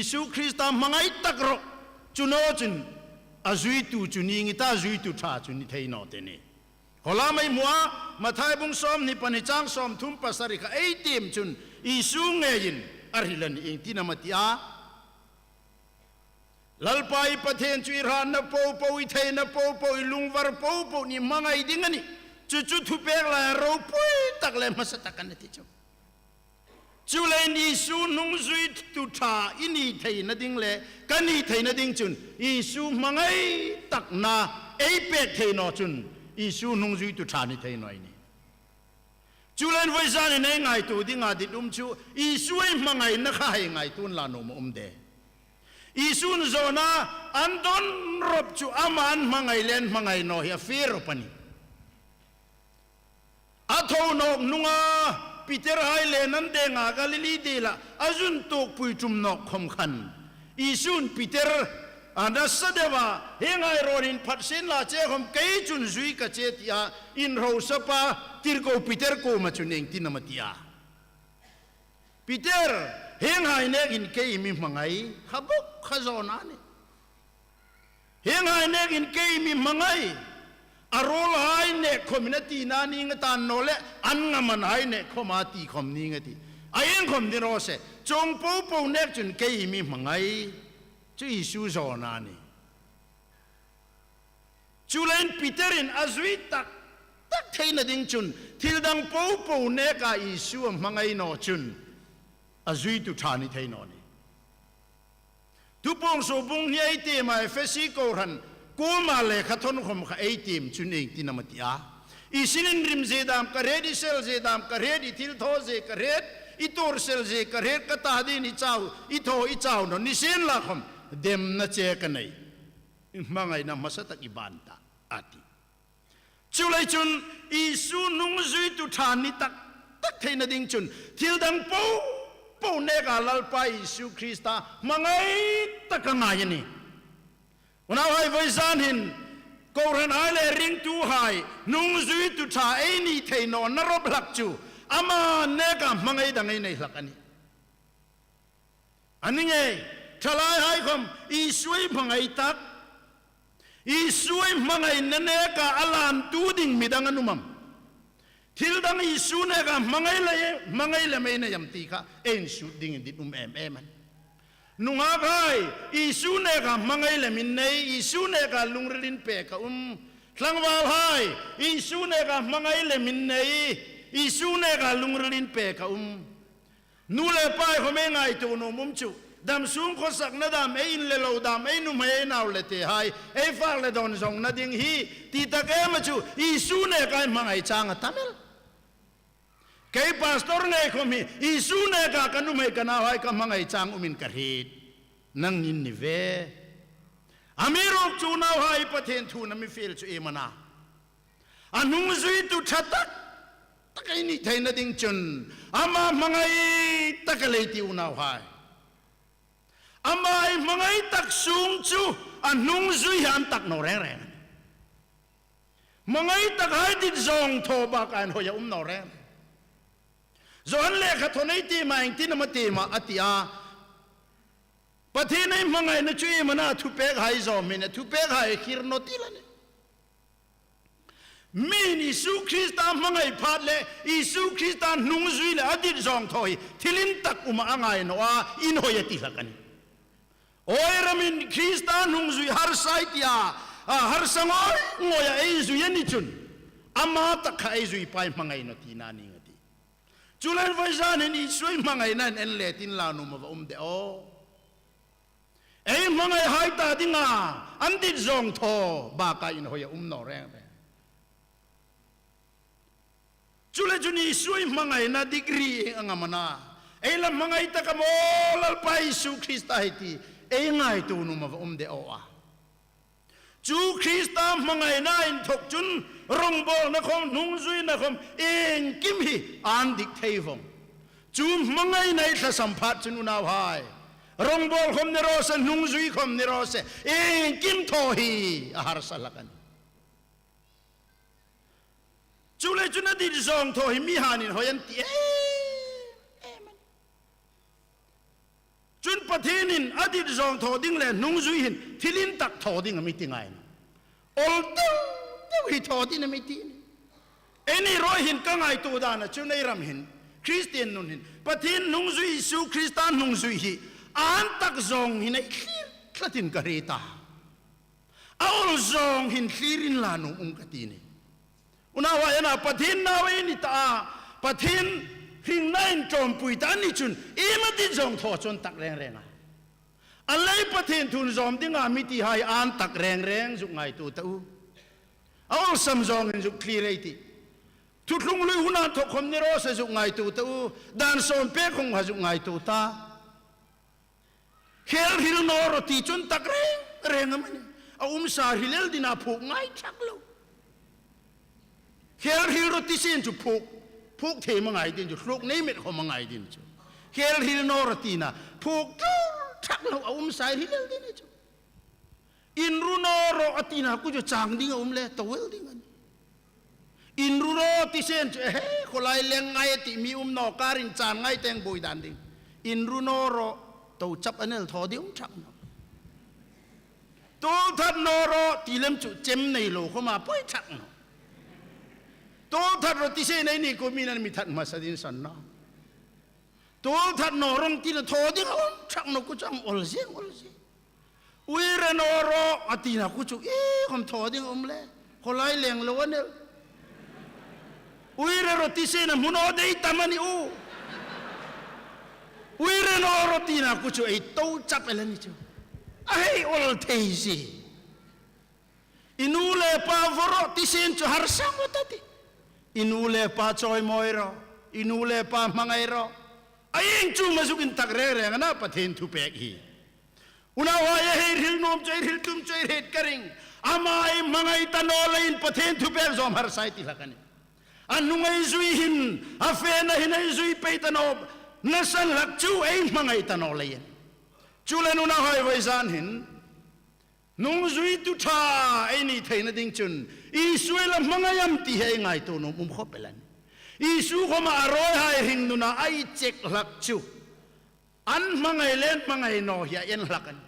Isu Krista hmangai tak rawh, chu naw chun a zuitu chu ni ngei ta, zuitu ṭha chu ni thei naw ti a nih. Khawlam ei hmu a, Mathai bung sawmhni pahni chang sawmthum pasari kha ei tiem chun Isu ngeiin a hril a nih, ieng tin am a ti a? Lalpa i Pathien chu i hratna po po, i theina po po, i lungvar po po ni hmangai ding a nih. Chu chu thupek laia ropui tak le hmasa tak a nih ti chu. Chuleiin Isu hnungzuitu ṭha i ni theina ding le ka ni theina ding chun Isu hmangai takna ei pek thei naw chun Isu hnungzuitu ṭha ni thei naw ei nih. Chuleiin vawizan hin ei ngaituo dinga dit um chu Isu ei hmangaina kha hei ngaituo inla nuom a um de. Isun zawna an dawn rawp chu ama an hmangai le an hmangai naw hi a fie rawp a nih. A tho nawk hnunga Peter hai le nan denga Galili dila a zun tuokpui ṭum nawk khom khan Isun Peter a nasa deu a, hieng hai rawn inphat sien la che khom kei chun zui ka che tia inrosapa tirko Peter kuoma chun ieng tin am a ti a? Peter, hieng hai nekin kei i mi hmangai, kha bawk kha zawna a nih. Hieng hai nekin kei i mi hmangai, a ruolhai nek khomin a tina ning a ta naw le, an ngam an hai nek khoma ti khom ning a ti. A ieng khom ni raw se, chuong po po nek chun kei i mi hmangai, chu Isu zawna a nih. Chuleiin Peterin a zui tak tak theina ding chun, thil dang po po neka Isu a hmangai naw chun, a zuitu ṭha ni thei naw a nih. Thupuong suok bung hni ei tiem a, Efesi kohran kuoma lekhathawn khom kha ei tiem chun ieng tin am a ti a? I sin inrim zie dam ka hriet, i sel zie dam ka hriet, i thilthaw zie ka hriet, i tuor sel zie ka hriet, ka ta dingin i chau, i thaw i chau naw ni sien la khom, demna che ka nei. I hmangaina hmasa tak i ban ta, a ti. Chuleiin chun Isu hnungzuitu ṭha ni tak tak theina ding chun, thil dang po po neka Lalpa Isu Krista hmangai tak a ngai a nih. Unauhai, vawizan hin Kohranhai le ringtuhai, hnungzuitu ṭha ei ni thei nawna rawp hlak chu, ama neka hmangai dang ei nei hlak a nih. A ni ngei, ṭhalaihai khawm, Isua hmangai tak, Isua hmangaina neka a lantu ding mi dang an um am? Thil dang Isu neka hmangai le, hmangai lem ei nei am ti kha ei insut dingin dit um em em a nih. Nunghakhai, Isu neka hmangai lem in nei, Isu neka lungrilin pek a um. Tlangvalhai, Isu neka hmangai lem in nei, Isu neka lungrilin pek a um. Nu le pa khawm ei ngaituo nuom um chu, dam sung khawsakna dam, ei in le lo dam, ei nuhmei ei nau le tehai ei fak le dawn zawngna ding hi, ti tak ema chu Isu neka ei hmangai chang a tam el. Kei pastor ngei khawm hi Isu neka ka nuhmei ka nauhai ka hmangai chang umin ka hriet. Nangnin ni ve. Amiruokchu unauhai, Pathien thu a mi fiel chu iem a na? A hnungzuitu ṭha tak tak ei ni theina ding chun ama hmangai tak a lei ti unauhai. Ama ei hmangai tak sung chu a hnungzui hi an tak naw reng reng. Hmangai takhai dit zawng thaw bak a inhawi a um naw reng. Johan lekhathawn ei tiem a, iengtin am a tiem a, a ti a, Pathien ei hmangaina chu iem a na? Thupekhai zawm hin a, thupekhai khir naw ti la nih. Mi'n Isu Krista hmangai phat le Isu Krista hnungzui le a dit zawng thaw hi thil intak uma a ngai naw a, inhawi a ti hlak a nih. Awi ramin Krista hnungzui harsa ei ti a, a harsa ngoi ngoia ei zui a ni chun, ama tak kha ei zui pa ei hmangai naw tina a ning a tih. Chuleiin vawizanin Isua hmangaina en en le tin la nuom a va um de aw. Ei hmangaihai ta dinga an dit zawng thaw baka inhawi a um naw reng reng. Chuleiin Isua hmangaina degree a ngam a na? Ei la hmangai tak am aw, Lalpa Isu Krista hi ti ei ngaituo nuom a va um de aw a. Chu Krista hmangaina inthok chun rongbawlna khawm, hnungzuina khawm, iengkim hi an dik thei vong. Chu hmangaina ei tlasam phat chun unauhai, rongbawl khawm ni raw se, hnungzui khawm ni raw se, iengkim thaw hi a harsa hlak a nih. Chuleiin a dit zawng thaw hi mi hanin hawi an ti em em a nih. Chun Pathienin a dit zawng thaw ding le hnungzui hin thil intak thaw ding a mi ti ngai naw. Awl deu deu hi thaw ding a mi ti a nih. Eini ruok hin ka ngaituo dana chun ei ram hin, Kristien nun hin, Pathien hnungzui, Isu Krista hnungzui hi an tak zawng hin ei thlir tlatin ka hriet a. A awl zawng hin thlirin la nuom um ka ti a nih. Unauhai, a na, Pathien nau ei ni ta a, Pathien hringna inṭawmpui ta a ni chun, iem a dit zawng thaw chu an tak reng reng a? A lei Pathien thu zawm dinga mi tihai an tak reng reng zuk ngaituo ta u. A awlsam zawngin zuk thlir ei tih. Thuthlung lui hun inthok khawm ni raw se zuk ngaituo ta u. Dan sawm pek khawm kha zuk ngaituo ta. Khel hril naw rawh ti chu an tak reng reng am a nih? A um sa hril el dingin phuok ngai thak lo. Khel hril rawh ti sien chu phuok, phuok thei am a ngai ding chu, thluk nei met khawm a ngai ding chu. Khel hril naw rawh tina phuok thak lo, a um sa hril el ding chu. Inru naw rawh a tina khu chu chang ding a um le, to el ding a nih. Inru rawh ti sien chu, ehe, khawlai leng ngai a ti mi um naw, kar inchan ngai teng buoi dan ding. Inru naw rawh, to chap a nel thaw ding um thak naw. Tuolthat naw rawh ti lem chu chem nei lo khawma poi thak naw. Tuolthat rawh ti sien ei ni khu mi nan mi that hmasa ding san naw. Tuolthat naw rawh tina thaw ding a um thak naw khu chu a awl zing, awl zing. Uire naw rawh a tina khu chu, i khawm thaw ding a um le. Khawlai leng lo a nel. Uire rawh ti sien a hmu naw dei tam a ni u. Uire naw rawh tina khu chu ei to chap el a ni chu. A hei awl thei zie. I nu le pa vaw rawh ti sien chu harsa ngawt a tih. I nu le pa chawimawi rawh. I nu le pa hmangai rawh. A ieng chu ma zuk intak reng reng a na Pathien thupek hi. Unauhai, ei hril nuom chu, ei hril tum chu ei hriet ka ring. Ama ei hmangai ta naw leiin Pathien thupek zawm harsa ei ti hlak a nih. A hnung ei zui hin, a fena hin ei zui pei ta naw, nasan hlak chu ei hmangai ta naw leiin. Chuleiin unauhai, vawi zan hin Hnungzuitu ṭha ei ni theina ding chun Isu ei la hmangai am ti hi ei ngaituo nuom um khawp el a nih. Isu khawma a rawihai hringnuna a chek hlak chu, an hmangai le an hmangai naw hi a en hlak a nih.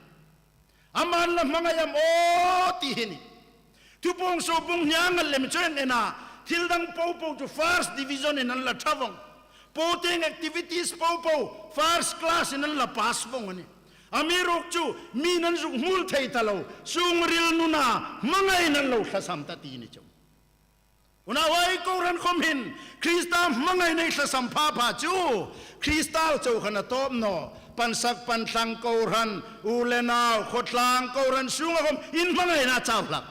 Aman la hmangai am aw ti hi a nih. Thupuong sawm bung hnia nga lem chu en a, thil dang popo chu first division-in an la ṭha vong. Poting activities popo first class-in an la pass vong a nih. Amiruokchu mi'n an zuk hmu thei ta lo, sungril nuna hmangaiin an lo tlasam ta ti ni chu. Unauhai, kohran khawm hin Krista hmangaina ei tlasam pha pha chu, Krista chau khan a tawp naw, pansak panthlang kohran, u le nau, khawtlang kohran sunga khawm inhmangaina a chau hlak.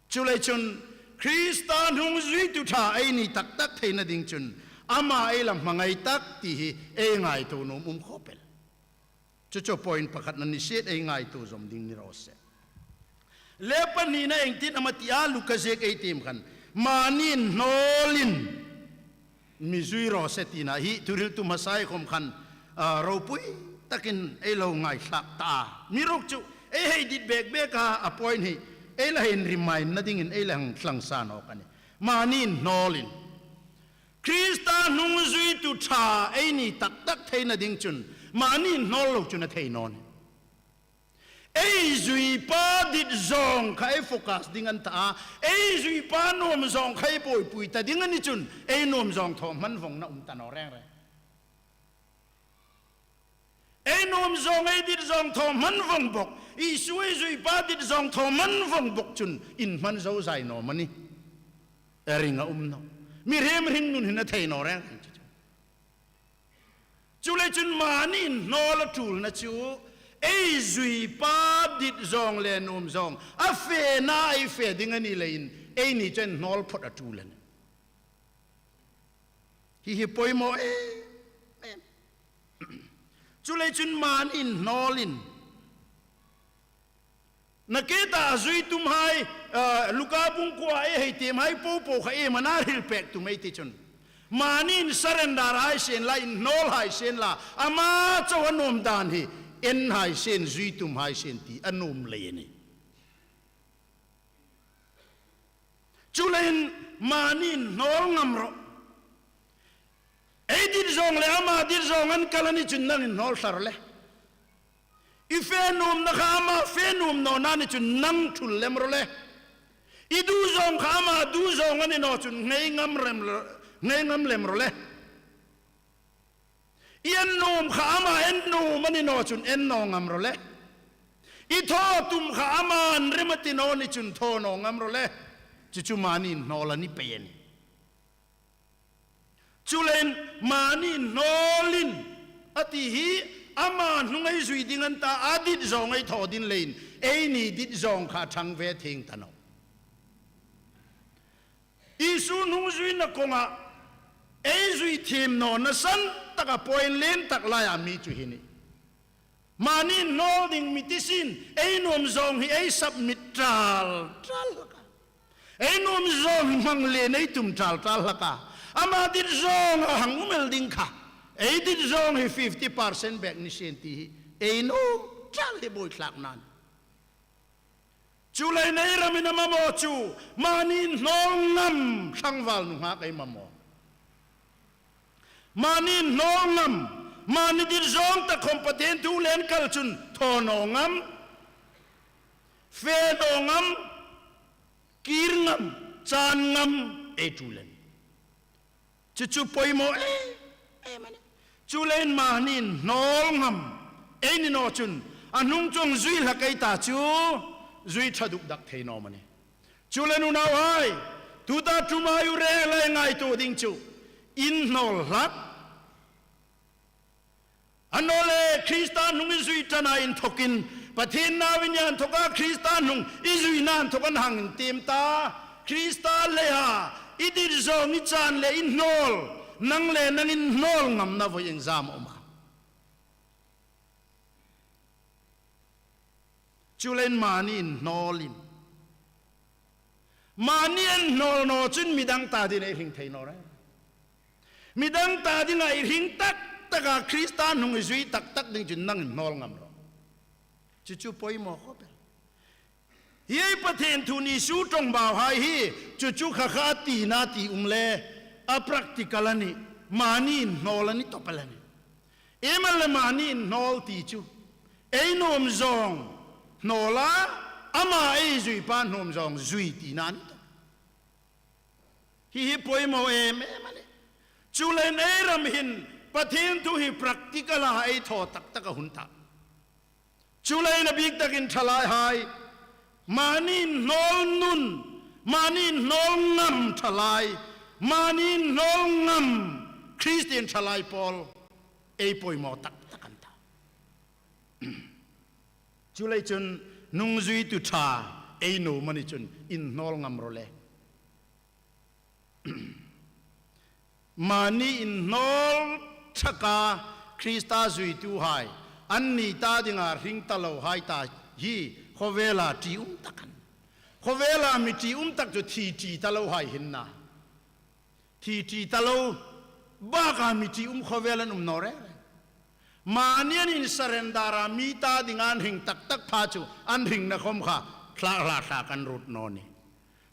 Chuleiin chun Krista hnungzuitu ṭha ei ni tak tak theina ding chun ama ei la hmangai tak ti hi ei ngaituo nuom um khawp el. Chu chu point pakhatna ni siet, ei ngaituo zawm ding ni raw se. Le pahnina iengtin am a ti a, Luka ziek ei tiem khan, mani inhnawlin mi zui raw se tina hi thuhriltu hmasahai khawm khan, a, ropui takin ei lo ngaithlak ta a. Amiruokchu ei hei dit bek bek a, a point hi ei la hei remind-na dingin ei la hang thlangsa nawk a nih. Mani inhnawlin. Krista hnungzuitu ṭha ei ni tak tak theina ding chun mani inhnawl lo chun a thei naw nih. Ei zui pa dit zawng kha ei focus ding a ni ta a, ei zui pa nuom zawng kha ei buoipui ta ding a ni chun ei nuom zawng thaw hman vongna um ta naw reng reng. Ei nuom zawng, ei dit zawng thaw hman vong bawk, Isu ei zui pa dit zawng thaw hman vong bawk chun inhman zo zai naw am a nih. A ring a um naw. Mihriem hringnun hin a thei naw reng reng chu chu. Chuleiin chun mani inhnawl a ṭulna chu, ei zui pa dit zawng le nuom zawng a fena ei fe ding a ni leiin, eini chu inhnawl phawt a ṭul a nih. Hi hi poimaw em em. Chuleiin chun mani inhnawlin. Nakie ta a zui tumhai, a, Luka bung kuoa ei hei tiemhai popo kha iem a na hril pek tum ei ti chun, mani insurrender hai sien la, inhnawl hai sien la, ama chau a nuom dan hi en hai sien, zui tum hai sien ti a nuom lei a nih. Chuleiin mani inhnawl ngam rawh. Ei dit zawng le ama dit zawng an kal a ni chun nang inhnawl thla rawh le. I fe nuomna kha ama fe nuom nawna ni chun nang ṭhul lem rawh le. I dit zawng kha ama dit zawng a ni naw chun ngei ngam lem rawh, ngei ngam lem rawh le. I en nuom kha ama en nuom a ni naw chun en naw ngam rawh le. I thaw tum kha ama an rem a ti naw ni chun thaw naw ngam rawh le. Chu chu mani inhnawl a ni pei a nih. Chuleiin mani inhnawlin a ti hi ama hnung ei zui ding a ni ta, a dit zawng ei thaw ding leiin eini dit zawng kha ṭhang ve thei ta naw. Isu hnungzuina konga ei zui thiem nawna san taka point lien tak laia mi chu hi a nih. Mani inhnawl ding mi ti sin, ei nuom zawng hi ei submit ṭal ṭal hlak a. Ei nuom zawng hi hmang lien ei tum ṭal ṭal hlak a. Ama dit zawnga hang um el ding kha, ei dit zawng hi fifty percent bek ni sien ti hi ei nuom ṭal hi buoithlakna a nih. Chuleiin ei ramin a mamaw chu mani inhnawl ngam tlangval nunghak ei mamaw. Mani inhnawl ngam, mani dit zawng tak khawm Pathien thu le an kal chun thaw naw ngam, fe naw ngam, kir ngam, chan ngam ei ṭul a nih. Chu chu poimaw em em a nih. Chuleiin mani inhnawl ngam ei ni naw chun a hnung chuong zui hlak ei ta chu, zui ṭha dukdak thei naw am a nih. Chuleiin unauhai, tuta ṭuma ei rel le ngaituo ding chu inhnawl hlak. Annawleh Krista hnung i zui ṭana inthokin, Pathien nau i ni inthoka Krista hnung i zuina inthok an hang intiem ta. Krista leia i dit zawng i chan le i hnawl, nang le nang inhnawl ngamna voi iengzam a um a. Chuleiin mani inhnawlin. Mani inhnawl naw chun midang ta dingin ei hring thei naw reng. Midang ta dinga i hring tak taka Krista hnung i zui tak tak ding chun nang inhnawl ngam rawh. Chu chu poimaw khawp el. Hi ei Pathien thu ni su ṭawngbauhai hi, chu chu kha kha tina ti um le, a practical a nih, mani inhnawl a ni tawp el a nih. Ei mal le mani inhnawl ti chu, ei nuom zawng hnawla, ama ei zui pa nuom zawng zui tina a ni tawp. Hi hi poimaw em em a nih. Chuleiin ei ram hin Pathien thu hi practical-a ei thaw tak tak a hun ta. Chuleiin a bik takin ṭhalaihai, mani inhnawl nun, mani inhnawl ngam ṭhalai, mani inhnawl ngam Kristien ṭhalai pawl ei poimaw tak tak an ta. Chuleiin chun nungzuitu ṭha ei nuom a ni chun inhnawl ngam ro le. Mani inhnawl ṭhaka Krista zuituhai, anni ta dinga hring ta lohai ta hi khawvela ṭium tak an. Khawvela mi ṭium tak chu thi ṭi ta lohai hin a nih. Thi ṭi ta lo, baka mi ṭium khawvel an um naw reng reng. Mani an insurrender a, mi ta dinga an hring tak tak pha chu, an hringna khom kha, thlak hla thlak an ruot naw nih.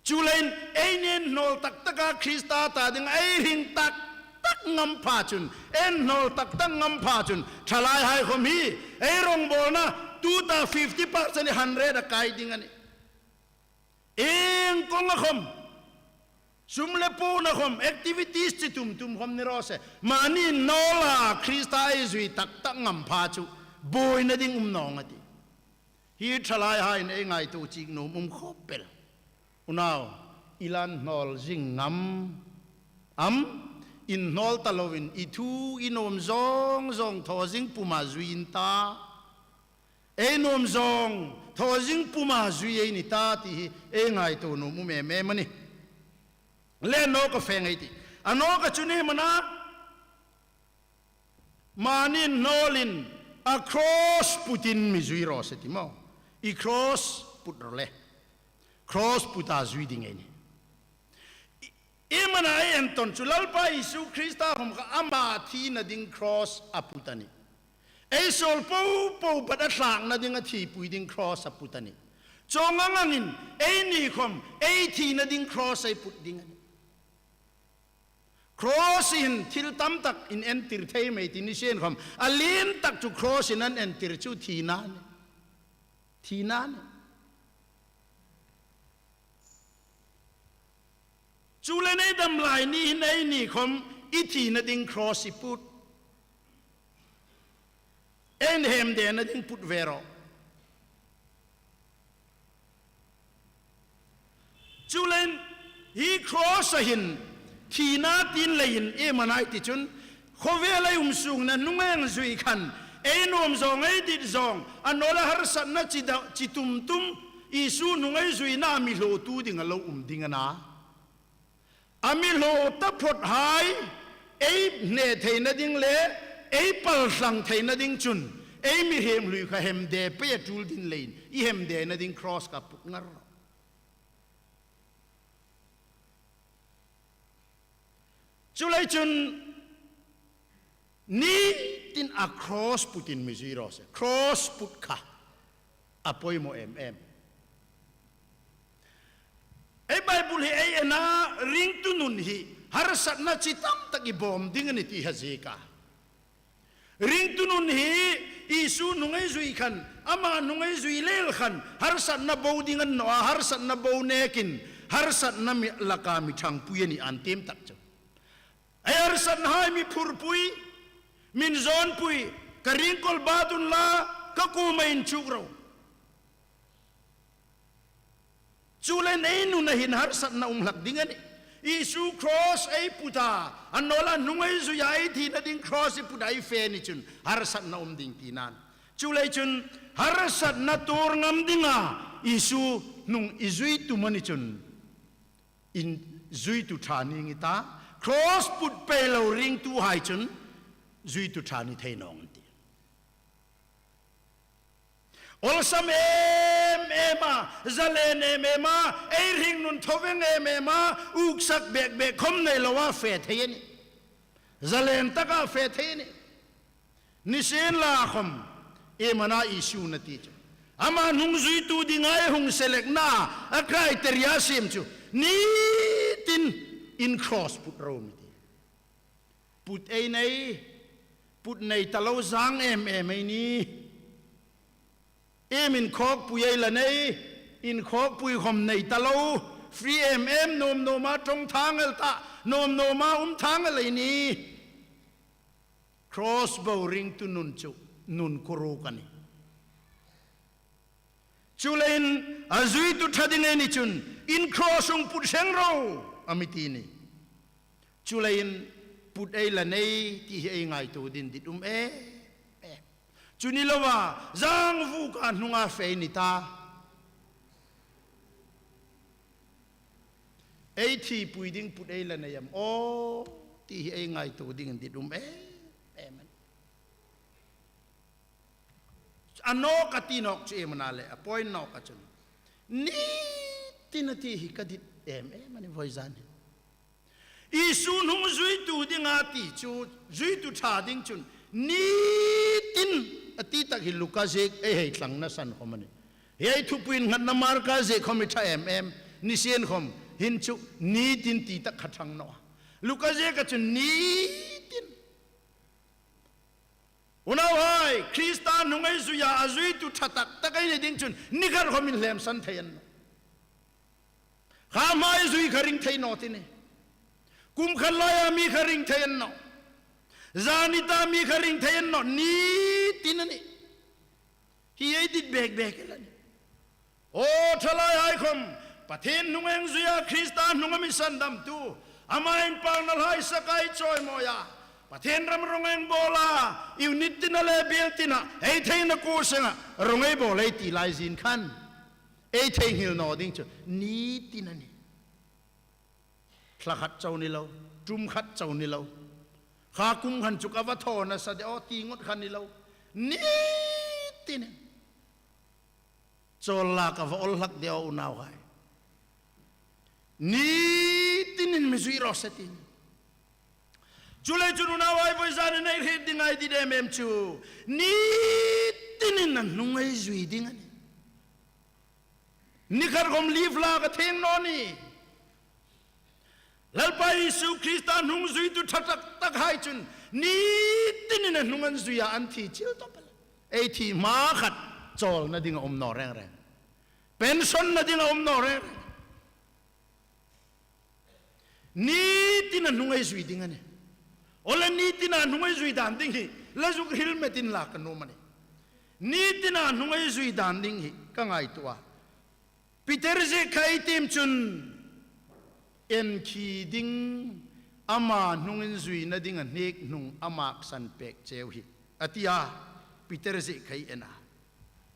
Chuleiin, eini inhnawl tak taka Krista ta dinga ei hring tak tak ngam pha chun, ei inhnawl tak tak ngam pha chun, ṭhalaihai khom hi, ei rongbawlna, tuta fifty percent hi hundred-a kai ding a nih. Ieng kawnga khom, sum le puona khom, activities chi tum tum khom ni raw se. Mani innawla Krista ei zui tak tak ngam pha chu, buoina ding um naw ning a tih. Hi ṭhalaihaiin ei ngaituo chieng nuom um khop el. Unau, i la inhnawl zing ngam am, inhnawl ta loin i thu i nuom zawng zawng thaw zing puma zui in ta. Ei nuom zawng thaw zing puma zui ei ni ta ti hi ei ngaituo nuom um em em a nih. Le a nawka fe ngei ei tih. A nawka chu ni mana, mani innawlin a cross putin mi zui raw se ti maw. I cross put ro le. Cross puta zui ding ei nih. I, i mana ei entawn chu Lalpa Isu Krista khom kha ama thina ding cross a put a nih. Ei suol po po bat a thlakna ding a thipui ding cross a put a nih. Chuong ang angin eini khom ei thina ding cross ei put ding a nih. Cross-in thil tam tak inentir thei mei ti ni sien khom, a lien tak chu cross-in an entir chu thina a nih. Thina a nih. Chuleiin ei dam lai ni hin eini khom i thina ding cross i put. Ei inhemdena ding put ve ro. Chuleiin hi cross-a hin thina ti leiin ei mana ei ti chun, khawvela i um sungna hnunga ei zui khan, ei nuom zawng ei dit zawng, annawleh harsatna chi da, chi tum tum, Isu hnunga ei zuina a mi hlawtu ding a lo um ding a na. A mi hlaw taphawthai, ei hne theina ding le, ei paltlang theina ding chun, ei mihriem hlui kha hemde pei a tul ding leiin, i hemdena ding cross kha put ngar ro. Chuleiin chun, ni tin a cross putin mi zui raw se. Cross put kha a poimaw em em. Ei Bible hi ei en a, ringtu nun hi harsatna chi tam tak i bawm ding a nih ti hi ziek a. Ringtu nun hi Isu hnunga ei zui khan, ama hnunga ei zui lel khan, harsatna bo ding a ni naw a, harsatna bo nekin, harsatna mi laka mi ṭhangpui a nih an tiem tak chu. Ei harsatnahai mi phurpui, min zawnpui, ka ringkawl bat unla, ka kuoma inchuk ro. Chuleiin ei nuna hin harsatna um hlak ding a nih. Isu cross ei put a, annawleh hnunga ei zui a, ei thina ding cross ei put a, ei fe ni chun harsatna um ding tina a nih. Chuleiin chun harsatna tuor ngam dinga Isu hnung i zui tum a ni chun, inzuitu ṭha ni ngei ta, cross put pei lo ringtuhai chun zuitu ṭha ni thei naw ning an tih. Awlsam em em a, zalen em em a, ei hringnun thaw veng em em a, uksak bek bek khom nei loa fe thei a nih. Zalen taka fe thei a nih. Nisienlakhom, ei mana Isu na ti chu. Ama hnungzuitu dinga ei hung select-na a criteria siem chu, ni tin in cross put ro mi ti. Put ei nei, put nei ta lo zang em em ei ni. Em inkhawkpui ei la nei, inkhawkpui khom nei ta lo, free em em, nuom nuoma ṭawng thang el ta, nuom nuoma um thang el ei ni. Cross bo ringtu nun chu, nun kuruk a nih. Chuleiin a zuitu ṭha ding ei ni chun, in cross hung put seng ro, a mi ti ni. Chuleiin put ei la nei ti hi ei ngaituo ding dit um e. E. Chu ni loa, zang vuka hnunga fe ni ta. Ei thipui ding put ei la nei am aw, ti hi ei ngaituo ding dit um e. E man. A nawk a ti nawk chu iem a na le, a point nawk a chun. Ni tin a ti hi ka dit em em a ni vawizan hin. Isu hnungzuitu dinga ti chu, zuitu ṭha ding chun, ni tin a ti tak hi Luka ziek ei hei tlangna san khom a nih. Hi ei thupuiin nghatna Marka ziek khom hi ṭha em em, ni sien khom, hin chu, ni tin ti tak kha ṭhang naw a. Luka ziek a chun, ni tin. Unauhai, Krista hnung ei zuia, a zuitu ṭha tak tak ei ni ding chun, ni khat khom inhlem san thei a ni naw. Kha hma ei zui kha ring thei naw ti ni. Kum khat laia mi kha ring thei a ni naw. Zani ta mi kha ring thei a ni naw. Ni tin a nih. Hi ei dit bek bek el a nih. Aw, ṭhalaihai khom, Pathien hnung ei zuia, Krista hnunga mi sandamtu, ama inpakna hlai saka ei chawimawi a, Pathien ram rawng ei bawl a, unit tina le biel tina, ei theina kuo senga, rawng ei bawl ei ti lai zin khan. Ei theinghil naw ding chu, ni tin a nih. Thla khat chau ni lo, tum khat chau ni lo. Kha kum khan chu ka va thaw nasa de aw ti ngot kha ni lo. Ni tin. Chawl la ka va awl hlak de aw unauhai. Ni tinin mi zui raw se ti ni. Chuleiin chun unauhai vawizan hin ei hriet ding ei dit em em chu. Ni tinin a hnung ei zui ding a nih. Ni khat khom leave la ka theng naw ni. Lalpa Isu Krista hnungzuitu ṭha tak tak hai chun, ni tinin a hnung an zuia an thi chil tawp el. Ei thi hma khat, chawlna ding a um naw reng reng. Pension-na ding a um naw reng reng. Ni tina hnung ei zui ding a nih. Awle ni tina hnung ei zui dan ding hi, la zuk hril metin la ka nuom a nih. Ni tina hnung ei zui dan ding hi, ka ngaituo a. Peter ziek kha ei tiem chun, en khi ding, ama hnungin zuina ding a hnek hnung a maksan pek cheu hi. A ti a, Peter ziek kha ei en a.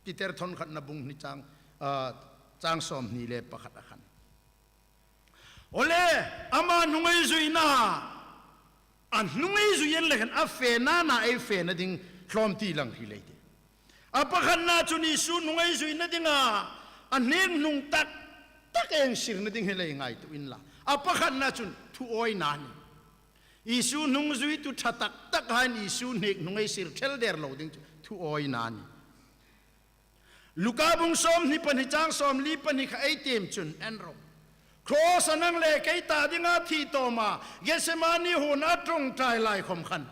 Peter thawn khatna bung hni chang, ah, chang sawmhni le pakhat a khan. Awle, ama hnung ei zuina, a hnung ei zui en le khan a fena na ei fena ding hlawm ti lang hi lei ti. A pakhatna chun Isu hnung ei zuina dinga, a hnek hnung tak tak ei sirna ding hi lei ngaituo inla. A pakhatna chun thuawina ni. Isu hnungzuitu ṭha tak tak hain Isu hnek hnung ei sir thel der lo ding chu thuawina ni. Luka bung sawmhni pahni chang sawmli pahni kha ei tiem chun en ro. Cross-a nang le kei ta dinga thi tawma, Gethsemane huona ṭawngṭai lai khom khan.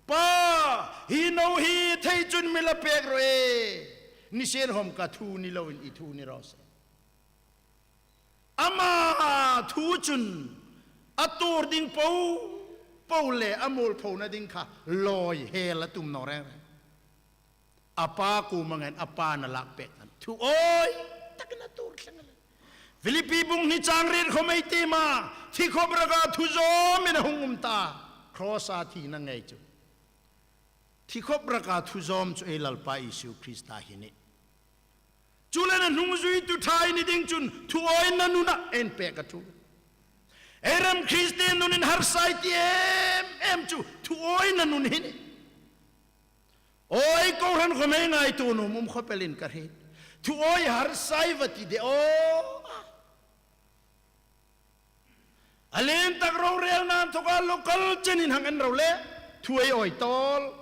Pa, hi no hi thei chun mi la pek ro e. Nisien khom ka thu ni loin i thu ni raw se. Ama thu chun a tuor ding po po le a mualphona ding kha lawi hel a tum naw reng reng. A pa kuoma ngei a pa'n a lak pek a nih. Thuawi takin a tuor tlang a nih. Philippi bung hni chang riet khom ei tiem a, thi khop raka thu zawmin a hung um ta. Cross-a thina ngei chu. Thi khop raka thu zawm chu ei Lalpa Isu Krista hi a nih. Chuleiin a hnungzuitu ṭha ei ni ding chun thuawina nuna ei pek a ṭul. Ei ram Kristien nunin harsa ei ti em em chu thuawina nun hi a nih. Aw, kohran khom ei ngaituo nuom um khop elin ka hriet. Thuawi harsa ei va ti de aw. A lien tak rorelna inthoka local chenin hang en ro le, thuawi awi tawl.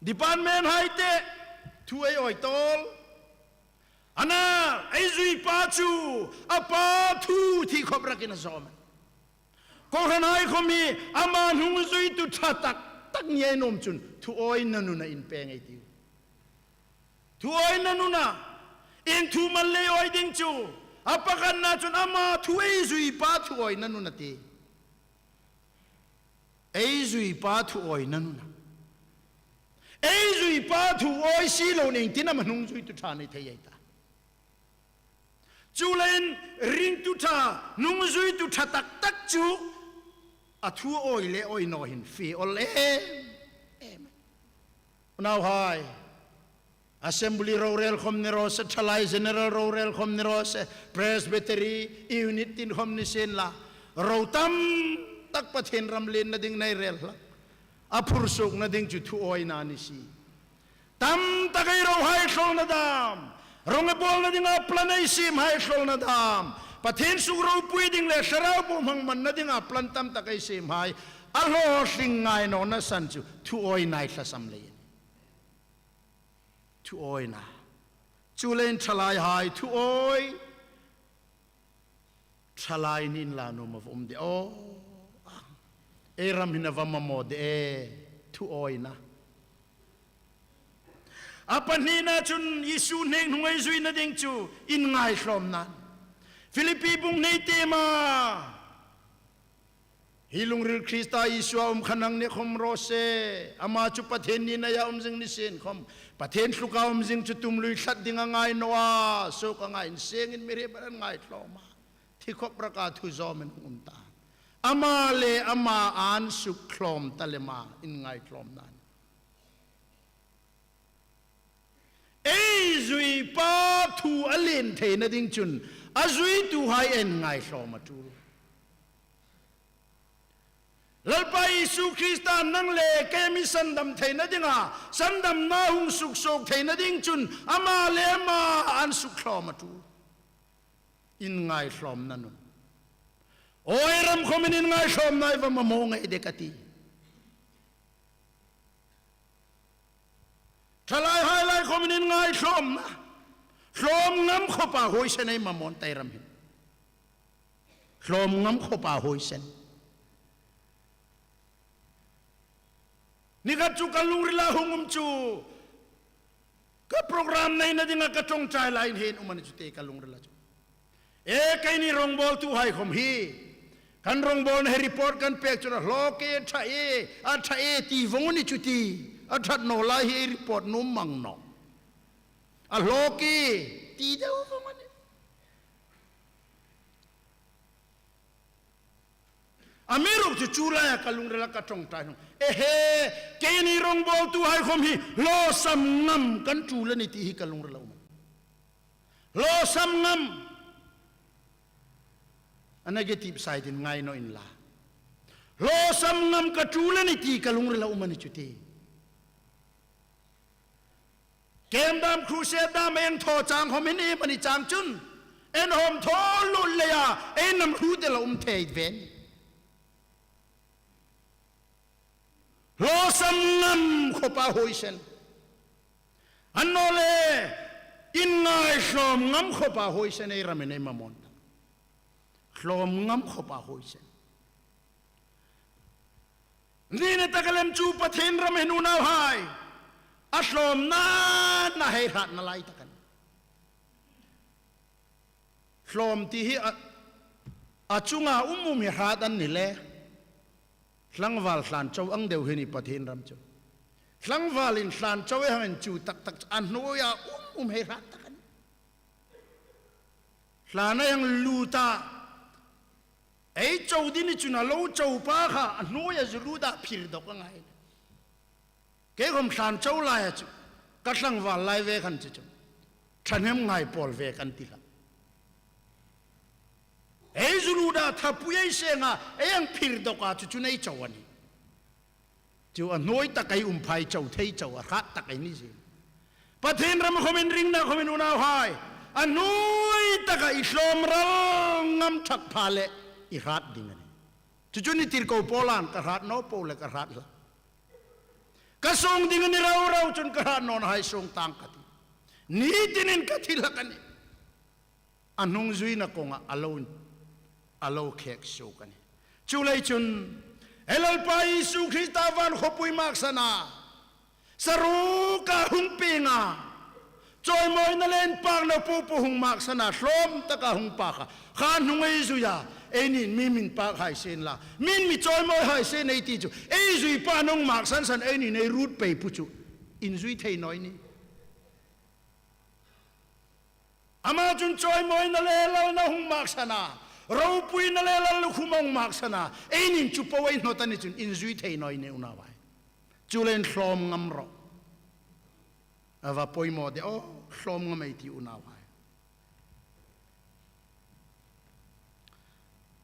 Department hai te, Thu ei awi tawl. Ana, ei zui pa chu, a pa thu thi khop rakin a zawm. Kohranhai khom hi, ama hnungzuitu ṭha tak tak ni ei nuom chun, thu awina nuna inpe ngei ei tiu. Thu awina nuna, ieng thu am a lei awi ding chu, a pakhatna chun ama thu ei zui pa thu awina nuna ti. Ei zui pa thu awina nuna. Ei zui pa thu awi si lo ning tin ama hnungzuitu ṭha ni thei ei ta. Chuleiin ringtu ṭha, hnungzuitu ṭha tak tak chu a thu awi le awi naw hin fe awl em em. Nauhai, Assembly rorel khom ni raw se, Thalai General rorel khom ni raw se, Presbytery, unit tin khom ni sien la, ro tam tak Pathien ram lenna ding nei rel hlak. A phursukna ding chu thu awina ni si. Tam tak ei rohai hlawlna dam, rongbawlna dinga plan ei siemhai hlawlna dam, Pathien suk ropui ding le Thlarau bu hmang manna dinga plan tam tak ei siemhai, a hlawtling ngai nawna san chu thu awina ei tlasam leiin. Thu awina. Chuleiin thalaihai thu awi. Thalai ni inla nuom a va um de aw. Ei ram hin a va mamaw de e. Thu awina. A pahnina chun Isu hnek hnung ei zuina ding chu inngaitlawmna. Philippi bung hni tiema. Hi lungril Krista Isua um kha nangni khom raw se. Ama chu Pathien ni naia um zing ni sien khom, Pathien tluka um zing chu tumlui tlat dinga ngai naw a, suoka ngaiin sengin mi hrietin an ngaitlawm a. Thi khop raka thu zawmin um ta. Ama le ama an suk tlawm ta lem a, inngaitlawmna. Ei zui pa thu a lien theina ding chun, a zuituhai inngaitlawm a tul. Lalpa Isu Krista nang le kei mi sandam theina dinga, sandamna hung suksuok theina ding chun, ama le ama an suk tlawm a tul. Inngaitlawmna nun. Awi ram khomin inngaitlawmna ei va mamaw ngei de ka ti. Thalaihai lai khomin inngaitlawmna. Tlawm ngam khopa huoisen ei mamaw ta ei ram hin. Tlawm ngam khopa huoisen. Ni khat chu ka lungrila hung um chu. Ka program neina dinga ka ṭawngṭai lai hin um a ni chu ti ka lungrila chu. E, keini rongbawltuhai khom hi. Kan rongbawlna hi report kan pek chun a hlaw ke, a ṭha e, a ṭha e ti vong a ni chu ti. A ṭhat naw lai hi report nuom mang naw. A hlaw ke ti deu vong a ni. Amiruokchu chu laia ka lungrila ka ṭawngṭai hnung. Ehe, keini rongbawltuhai khom hi hlawsam ngam kan tul a ni ti hi ka lungrila um. Hlawsam ngam. A negative side-in ngai naw inla. Hlawsam ngam ka tul a ni ti ka lungrila um a ni chu ti. Camp dam, crusade dam, ei thaw chang khom hin ei mani chang chun, ei hawm thaw lut leia, ei nam hru te la um thei ve. Hlawsam ngam khopa huoisen. Annawleh, inngaitlawm ngam khopa huoisen ei ramin ei mamaw ta. Tlawm ngam khopa huoisen. Nina taka lem chu Pathien ram hin unauhai. A tlawmna na hei hratna lai taka. Tlawm ti hi a, a chunga um um hi hrat an ni le. Tlangval tlan chau ang deu hi ni Pathien ram chu. Tlangvalin tlan chau ei hang inchu tak tak a hnuoia um um hei hrat taka. Tlan ei hang luta. Ei chau ding ni chun a lo chau pa kha, a hnuoia zu luta phir dawk a ngai. Kei khom tlan chau laia chu, ka tlangval lai ve khan chu chu. Ṭhahnem ngai pawl ve kan ti hlak. Ei zu luta thapui ei senga, ei hang phir dawka chu chu ei chau a nih. Chu a hnuoi taka ei um pha ei chau thei chau a hrat taka ei ni si. Pathien ram khomin ringna khomin unauhai. A hnuoi taka i tlawm ral ngam thak pha le i hrat ding a nih. Chu chu ni tir ko polan ka hrat naw po le ka hrat hlak. Ka suong ding a ni rau rau chun ka hrat nawnahai suong tang ka ti. Ni tinin ka thi hlak a nih. A hnungzuina kawnga a lo, a lo khek suok a nih. Chuleiin chun, ei Lalpa Isu Krista van khawpui maksana, saruka hung pienga, chawimawina le inpakna popo hung maksana, hlawm taka hung paka, kha hnung ei zui a, eini'n mi mi inpak hai sien la, mi'n mi chawimawi hai sien ei ti chu, ei zui pa hung maksan san eini'n ei ruot pei pei chu, inzui thei naw ei nih. Ama chun chawimawina le lalna hung maksana, ropuina le lal khuma hung maksana, eini'n chu po ei hnawt a ni chun inzui thei naw ei nih unauhai. Chuleiin hlawm ngam rawh. A va poimaw de aw, hlawm ngam ei tiu unauhai.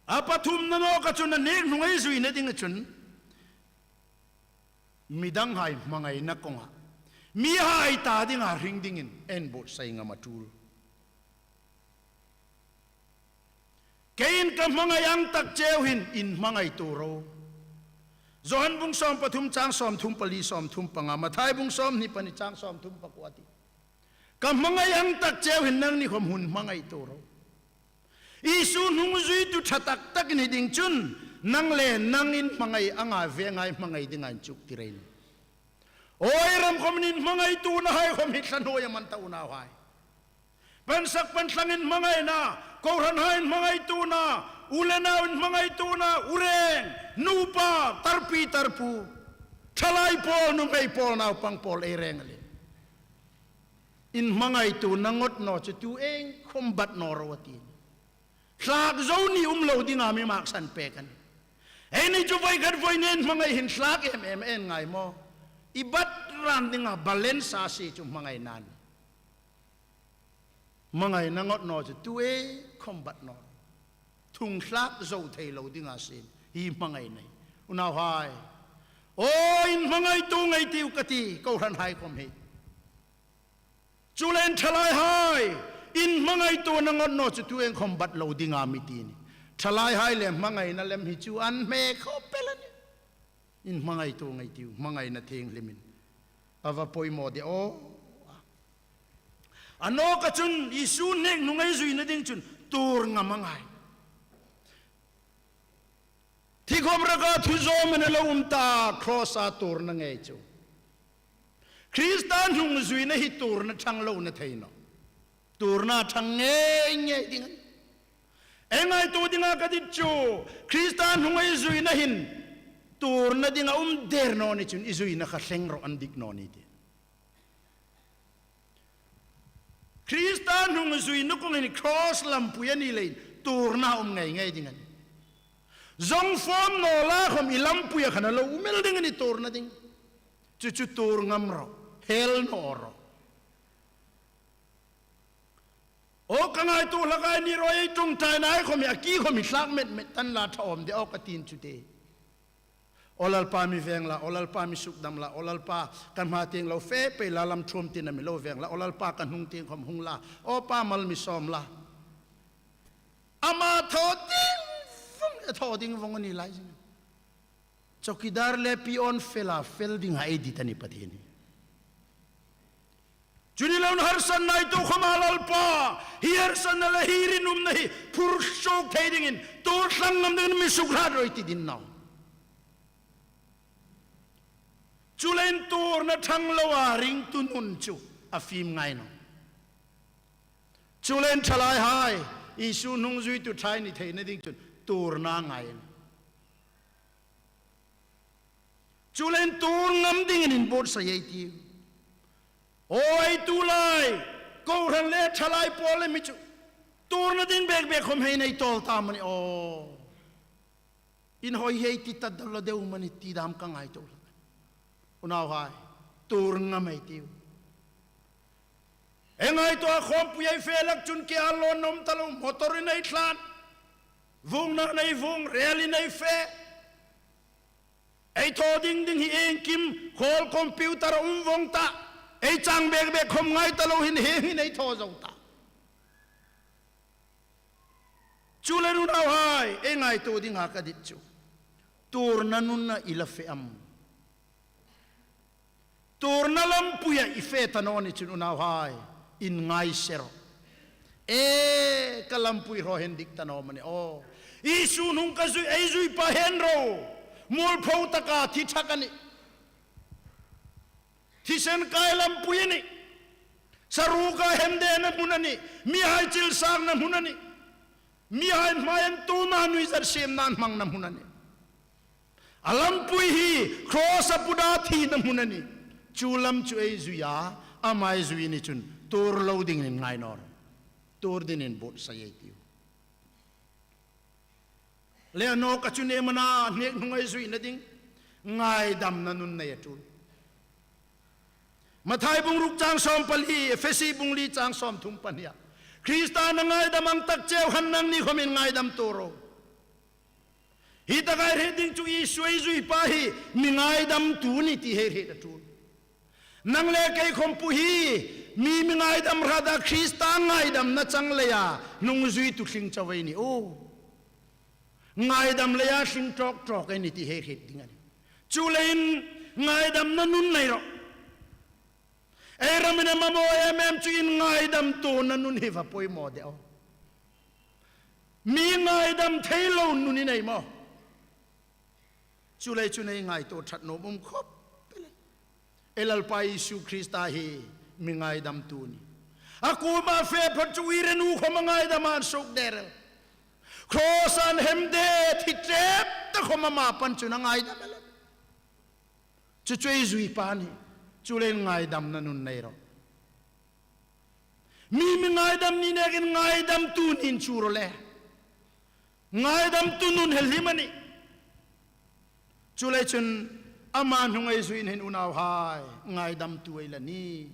A pathumna nawka chun a nêk hnung ei zuina dinga chun, midanghai hmangaina kawnga, mihai ta dinga hring dingin ei buotsai ngam a ṭul. Keiin ka hmangai ang tak cheu hin in hmangaituo ro. Johan bung sawm pathum chang sawmthum pali sawmthum panga, Mathai bung sawmhni pahni chang sawmthum pakua ti. Ka hmangai ang tak cheu hin nangni khawm hun hmangaituo ro. Isu hnungzuitu ṭha tak tak i ni ding chun, nang le nang in hmangai anga, venga i hmangai dinga inchuktir ei nih. Aw, ei ram khawm in hmangaituonahai khawm hi thla hnuoia man ta unauhai. Pansak pantlang in hmangaina, kohranhai in hmangaituona, u le nau in hmangaituona, u reng, nupa, tarpi tarpu, ṭhalai pawl, nuhmei pawl, naupang pawl ei reng a lien. In hmangaituona ngot naw chu tu iengkhawm bat naw ro a ti. Thlak zo ni um lo dinga mi maksan pek a nih. Eini chu voi khat voi nin hmangai hin thlak em em ei ngai maw? I bat ran dinga balance a si chu hmangaina a nih. Hmangaina ngot naw chu tu iengkhawm bat naw. Thung thlak zo thei lo dinga sien hi hmangaina a nih. Unauhai. Aw, in hmangaituo ngei ei tiu ka ti, kohranhai khawm hi. Chuleiin ṭhalaihai, in hmangaituona ngot naw chu tu iengkhawm bat lo dinga mi ti a nih. Ṭhalaihai le hmangaina lem hi chu an hme khawp el a nih. In hmangaituo ngei ei tiu, hmangaina thienghlimin. A va poimaw de aw. A nawka chun Isu nêk hnung ei zuina ding chun tuor ngam a ngai. Thi khawm raka thu zawm a ni lo um ta, cross-a tuorna ngei chu. Krista hnungzuina hi tuorna ṭhang lo ni thei nawh. Tuorna ṭhang ngei ngei ding a nih. Ei ngaituo dinga ka dit chu, Krista hnung ei zuina hin tuorna ding a um der naw ni chun i zuina kha thleng rawh, an dik naw ni ti. Krista hnungzuina kawng hin cross lampui a ni leiin tuorna um ngei ngei ding a nih. Zawng fawm naw la khawm i lampuia khan a lo um el ding a nih tuorna ding. Chu chu tuor ngam rawh, hel naw rawh. Aw, ka ngaituo hlak a ni rawi ei ṭawngṭainahai khawm hi a ki khawm hi thlak met met ta la ṭha awm de aw ka ti chu te. Aw Lalpa mi veng la, aw Lalpa mi sukdam la, aw Lalpa kan hma tieng lo fe pei la, lam ṭhuom tina mi lo veng la, aw Lalpa kan hung tieng khawm hung la, aw Pa mal mi sawm la. Ama thaw ding vawng, a thaw ding vawng a ni lai zing. Chowkidar le peon fel a fel dinga ei dit a nih Pathien hi. Chu ni loin harsatna ei tuok khawma Lalpa, hi harsatna le hi rinumna hi phur suok thei dingin, tuor tlang ngam dingin mi sukhlawt rawi ti ding naw. Chuleiin tuorna ṭhang loa ringtu nun chu a fim ngai naw. Chuleiin ṭhalaihai, Isu hnungzuitu ṭha ei ni theina ding chun tuorna ngai a nih. Chuleiin tuor ngam dingin inbuotsai ei tiu. Aw, ei tulai kohran le ṭhalai pawl le mi chu tuorna ding bek bek khawm hei nei tawl ta am a ni aw. Inhawi hei ti ta dal lo deu am a ni ti dam ka ngaituo hlak. Unauhai, tuor ngam ei tiu. Ei ngaituo a, khawmpui ei fe lak chun ke a lawn nawm ta lo, motor-in ei tlan, vuongnain ei vuong, rel-in ei fe. Ei thaw ding ding hi iengkim, khawl computer a um vawng ta, ei chang bek bek khawm ngai ta lo hin, hi hin ei thaw zo ta. Chuleiin unauhai, ei ngaituo dinga ka dit chu, tuorna nuna i la fe am? Tuorna lampuia i fe ta naw ni chun unauhai, Inngai se rawh. E, ka lampui hraw hin dik ta naw am a ni aw. Isu hnung ka zui, ei zui pa hin ro. Mualpho taka thi ṭha ka nih. Thisen kai lampui a nih. Saruka hemdena hmun a nih. Mihai chilsakna hmun a nih. Mihai hmain tuma nuizat siemna hmangna hmun a nih. A lampui hi cross-a put a thina hmun a nih. Chu lam chu ei zui a, ama ei zui ni chun tuor lo dingin inngai naw rawh. Tuor dingin buotsai ei tiu. Le a nawka chun iem a na, hnek hnunga ei zuina ding? Ngaidamna nun nei a ṭul. Mathai bung ruk chang sawm pali, Efesi bung li chang sawmthum pahnia, Krista a ngaidam ang tak cheu khan nangni khawmin ngaidam tuor ro. Hi taka ei hriet ding chu Isu ei zui pa hi mi ngaidamtu a nih ti hei hriet a ṭul. Nang le kei khawm pu hi mi, mi ngaidam hrat a, Krista ngaidamna chang leia hnungzuitu tling chau ei ni u. Ngaidam leia tling tawk tawk ei ni ti hei hriet ding a nih. Chuleiin ngaidamna nun nei rawh. Ei ramin a mamaw em em chu inngaidamtuona nun hi va poimaw de aw. Mi ngaidam thei lo nun i nei maw? Chuleiin chun ei ngaituo ṭhat nuom um khawp el. Ei Lalpa Isu Krista hi mi ngaidamtu a nih. A kuoma fe phot chu uire nu khawm a ngaidam a, an suok der el. Cross-a an hemde thi ṭep ta khawm ama pan chun a ngaidam el. Chu chu ei zui pa a nih. Chuleiin ngaidamna nun nei rawh. Mi, mi ngaidam ni nekin ngaidamtu ni inchuo rawh le. Ngaidamtu nun hel hi a nih. Chuleiin chun ama hnunga ei zui hin unauhai, ngaidamtu ei la ni.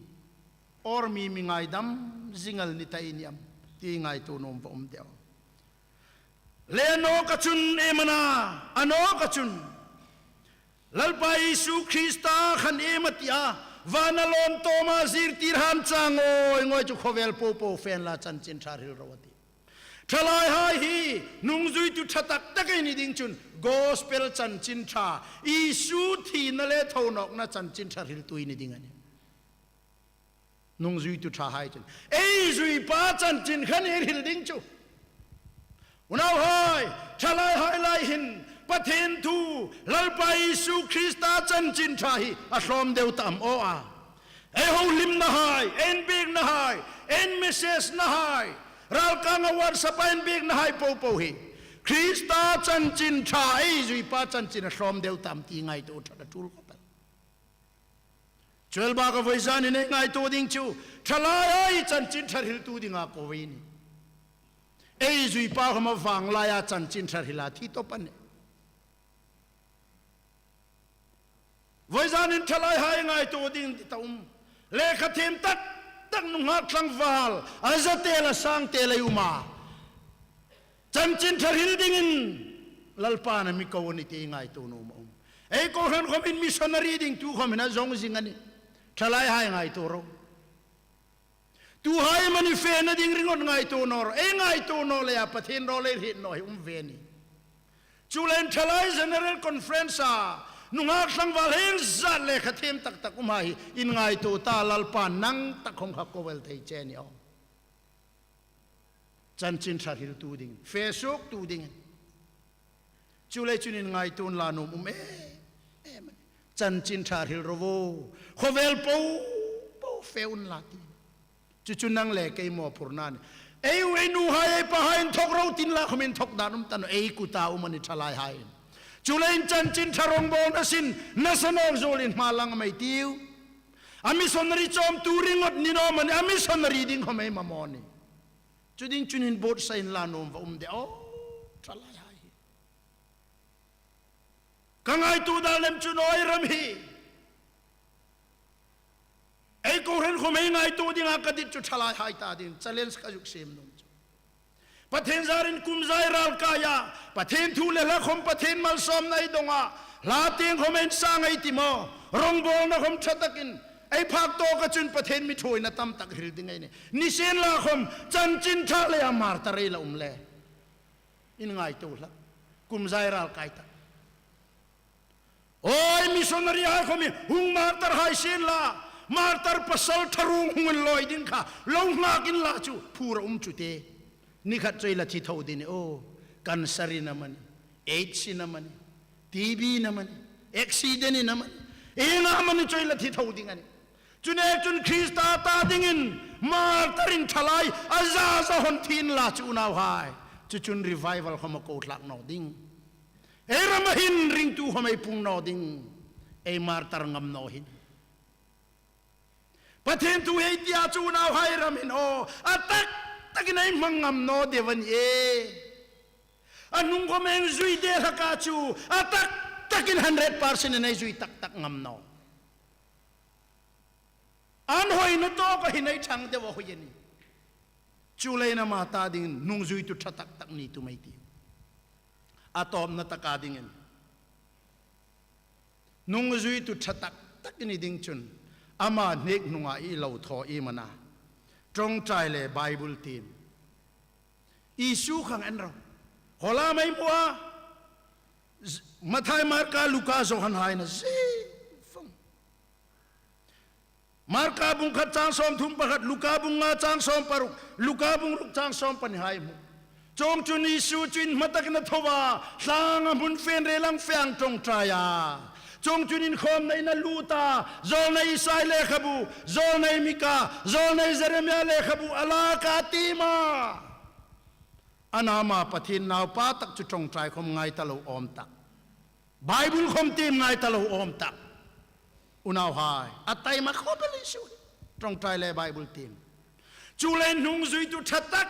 Aw mi, mi ngaidam zinga ni ta ei ni am ti ngaituo nuom va um de aw. Le a nawka chun iem a na, a nawka chun Lalpa Isu Krista khan iem a ti a, vana lawn tawma zirtirhai chang ngoi ngoi chu khawvel popo fe unla chanchin ṭha hril ro a ti. Ṭhalaihai hi hnungzuitu ṭha tak tak ei ni ding chun gospel chanchin ṭha, Isu thina le thonawkna chanchin ṭha hriltu ei ni ding a nih. Hnungzuitu ṭhahai chun ei zui pa chanchin khan ei hril ding chu. Unauhai, ṭhalaihai lai hin Pathien thu, Lalpa Isu Krista chanchin ṭha hi a hlawm deu ta am aw a? Ei holimnahai, ei inbieknahai, ei message-nahai, ralkanga WhatsApp-a inbieknahai popo hi Krista chanchin ṭha, ei zui pa chanchin a hlawm deu ta am ti ngaituo ṭhat a ṭul khawp el. Chu el baka voizanin ei ngaituo ding chu ṭhalaihai chanchin ṭha hriltu dinga ko ei nih. Ei zui pa khawm a vang laia chanchin ṭha hrila thi tawp a nih. Voizanin ṭhalaihai ngaituo ding ti ta um. Lekha thiem tak tak nunghak tlangval a za tel a sang tel ei um a, chanchin ṭha hril dingin Lalpan a mi ko a nih ti ngaituo nuom a um. Ei kohran khawmin missionary ding tu khawmin a zawng zing a nih. Ṭhalaihai ngaituo ro. Tuhai mani fena ding ringot ngaituo naw ro. Ei ngaituo naw leia Pathien rawl ei hriet naw hi um ve a nih. Chuleiin ṭhalai General Conference-a nunghak tlangval heng zat lekha thiem tak tak umhai hi inngaituo ta, Lalpan nang tak khawm kha ko el thei che a ni aw. Chanchin ṭha hriltu ding, fe suoktu ding. Chuleiin chun inngaituo unla nuom um em em. Chanchin ṭha hril ro aw. Khawvel popo fe unla ti. Chu chu nang le kei mawphurna a nih. Ei u ei nuhai ei pahai inthawk ro ti inla khawm inthawk dan um ta naw, ei kuta um a nih ṭhalaihai. Chuleiin chanchin ṭha rongbawlna sin nasa nawk zuolin hma lang am ei tiu? A missionary chawmtu ringot ni naw am a nih, a missionary ding khawm ei mamaw a nih. Chu ding chun inbuotsai inla nuom va um de aw ṭhalaihai. Ka ngaituo dan lem chu naw ei ram hi. Ei kohran khawm ei ngaituo dinga ka dit chu ṭhalaihai ta ding challenge ka zuk siem nuom chu. Pathien zarin kum zai ral kaia, Pathien thu le hla khawm Pathien malsawmna ei donga, hla tieng khawm ei insang ei ti maw, rongbawlna khawm ṭha takin ei phak tawka chun Pathien mi ṭhuoina tam tak hril ding ei nih. Nisienlakhawm chanchin ṭha leia martar ei la um le. Inngaituo hlak. Kum zai ral kai tak. Aw, missionary hai khawm hi hung martar hai sienla, Martar pasal tharuong hung inlawi ding kha lo nghak inla chu phur a um chu te. Ni khat chu ei la thi tho ding a nih. Aw, cancer-in amanih, AIDS-in amanih, TB-in amanih, accident-in amanih, ieng amanih chu ei la thi tho ding a nih. Chu nek chun Krista ta dingin martar-in thalai a za za hon thi inla chu unauhai, chu chun revival khawm a ko tlak naw ding. Ei rama hin ringtu khawm ei pung naw ding. Ei martar ngam naw hin. Pathien thu hei tia chu unauhai, ram hin aw, a tak takin ei hmang ngam naw deu a nih e. A hnung khawm ei zui de hlak a chu, a tak takin hundred percent-in ei zui tak tak ngam naw. An hoina tawka hin ei ṭhang deu a hoi a nih. Chuleiin ama ta dingin nungzuitu ṭha tak tak ni tum ei tiu. A tawpna taka dingin, nungzuitu ṭha tak tak i ni ding chun, ama hnek hnunga i lo thaw iem a na, ṭawngṭai le Bible tiem. Isu khang en ro. Khawlam ei hmu a. Z-, Mathai, Marka, Luka, Johan hai a na zie vong. Marka bung khat chang sawmthum pakhat, Luka bung nga chang sawm paruk, Luka bung ruk chang sawm pahni hai hmu. Chuongchun Isu chu inhma takin a tho a, thlanga hmun fe inrêl ang fe ang ṭawngṭai a. Chuongchun inkhawmnain a lût a, zawlnei Isai lekhabu, zawlnei Mika, zawlnei Jeremia lekhabu a lak a, a tiem a. Ana ama Pathien Naupa tak chu ṭawngṭai khawm ngai ta lo awm tak, Bible khawm tiem ngai ta lo awm tak. Unauhai, a taima khawp el Isu hi ṭawngṭai le Bible tiem. Chuleiin nungzuitu ṭha tak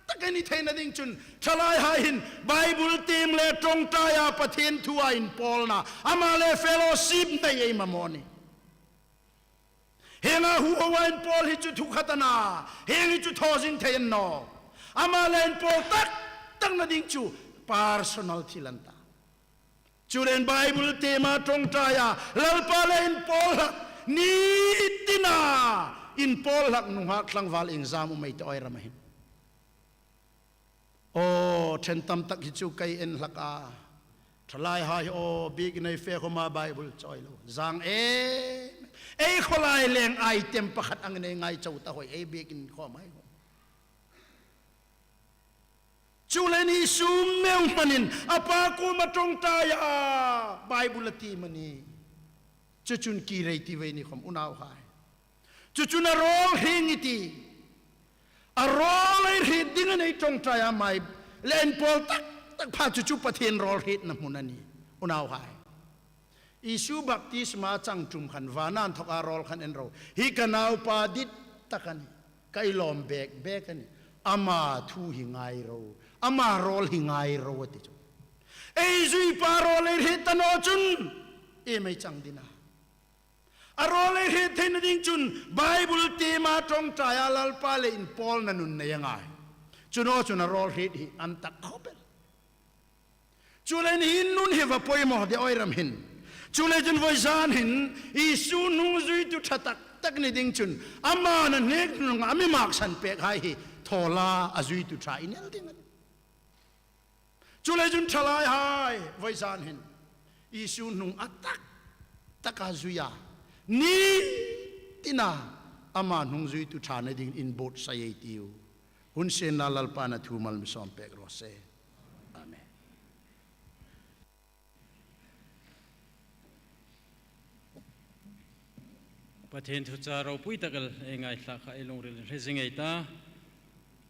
tak ei ni theina ding chun, thalaihai hin Bible tiem le ṭawngṭaia Pathien thua inpawlna, ama le fellowship nei ei mamaw a nih. Hienga huhoa inpawl hi chu thu khat a na, hieng hi chu thaw zing thei a ni naw. Ama le inpawl tak takna ding chu personal thil a ni ta. Chuleiin Bible tiema ṭawngṭaia Lalpa le inpawl hlak, ni tina inpawl hlak nunghak tlangval iengzam um ei ta aw ei rama hin. Aw, ṭhen tam tak hi chu ka en hlak a. Thalaihai aw, biekin ei fe khawma Bible chawi lo zang em. Ei khawlai leng item pakhat angin ei ngai chau ta hoi, ei biekin khawm hai hoi. Chuleiin Isu meu hmanin a Pa kuoma ṭawngṭaia Bible a tiem a nih. Chu chun ki rei ti vei ni khawm unauhai. Chu chun a rawl hring i ti. A rawl ei hriet dingin ei ṭawngṭai a, ama le inpawl tak tak pha chu chu Pathien rawl hrietna hmun a nih. Unauhai. Isu baptisma chang ṭum khan vana inthoka rawl khan en ro. Hi ka naupa dit tak a nih. Ka lawm bek bek a nih. Ama thu hi ngai ro. Ama rawl hi ngai ro a ti chu. Ei zuipa rawl ei hriet ta naw chun iem ei chang ding a? A rawl ei hriet theina ding chun Bible tiema ṭawngṭaia Lalpa le inpawlna nun nei a ngai. Chu naw chun a rawl hriet hi a ni tak khawp el. Chuleiin hi nun hi va poimaw de aw ei rama hin. Chuleiin vawisun hin Isu nungzuitu ṭha tak tak ni ding chun, ama hnek hnunga a mi maksan pekhai hi thaw la, a zuitu ṭha i ni el ding a nih. Chuleiin thalaihai, vawisun hin Isu hnung a tak taka zui a, ni tina ama hnung zuitu ṭhana dingin inbuotsai ei tiu. Hun sienla Lalpan a thu mal mi sawm pek raw se. Amen. Pathien thu char ropui tak el ei ngaithlak kha ei lungril hre zing ei ta.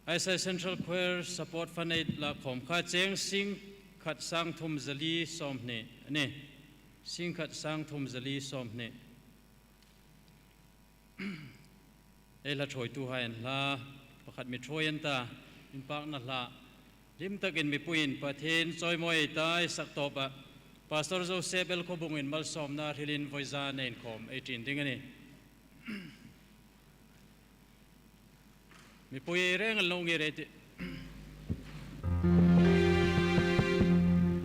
Aisa Central Choir Support Fund ei lak khawm kha cheng sing khat sang thum zali sawmhni a nih. Sing khat sang thum zali sawmhni. Ei hla ṭhuoituhai an hla pakhat mi ṭhuoi an ta, inpakna hla hlim takin mipuiin Pathien chawimawi ei ta, ei sak tawpa Pastor Joseph L. Khawbungin malsawmna hrilin vawisun ei inkhawm ei ṭin ding a nih. Mipui reng an lo ngir ei tih.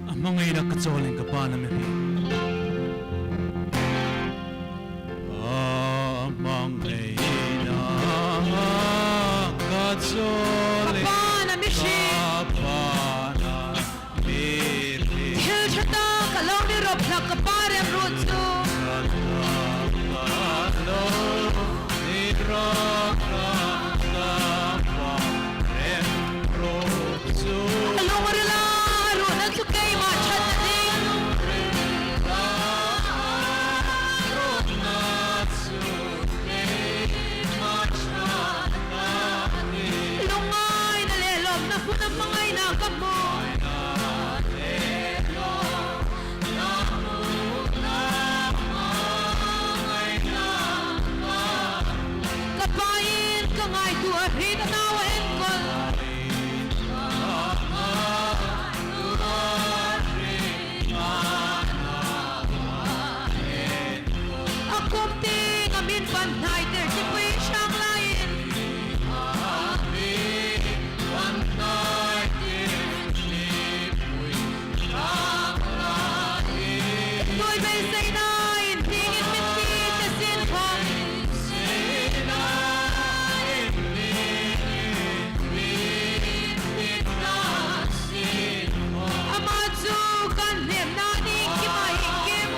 A hmangaina ka chawlin ka pa'n a mi hriet. A hmangaina ka chawlin ka pa'n a mi hriet. Ka pa'n a mi hriet. Thil ṭha tak a lo ni rawp hlak ka pa remruot chu. Ka tlak a lo A hriet a nau a enkawl. A kum tieng a min pan hnai tir tipui hrang laiin. Tuoi beiseina in thingin min ti te sin khawm. Ama chu kan hnemna ni kim a hi kim.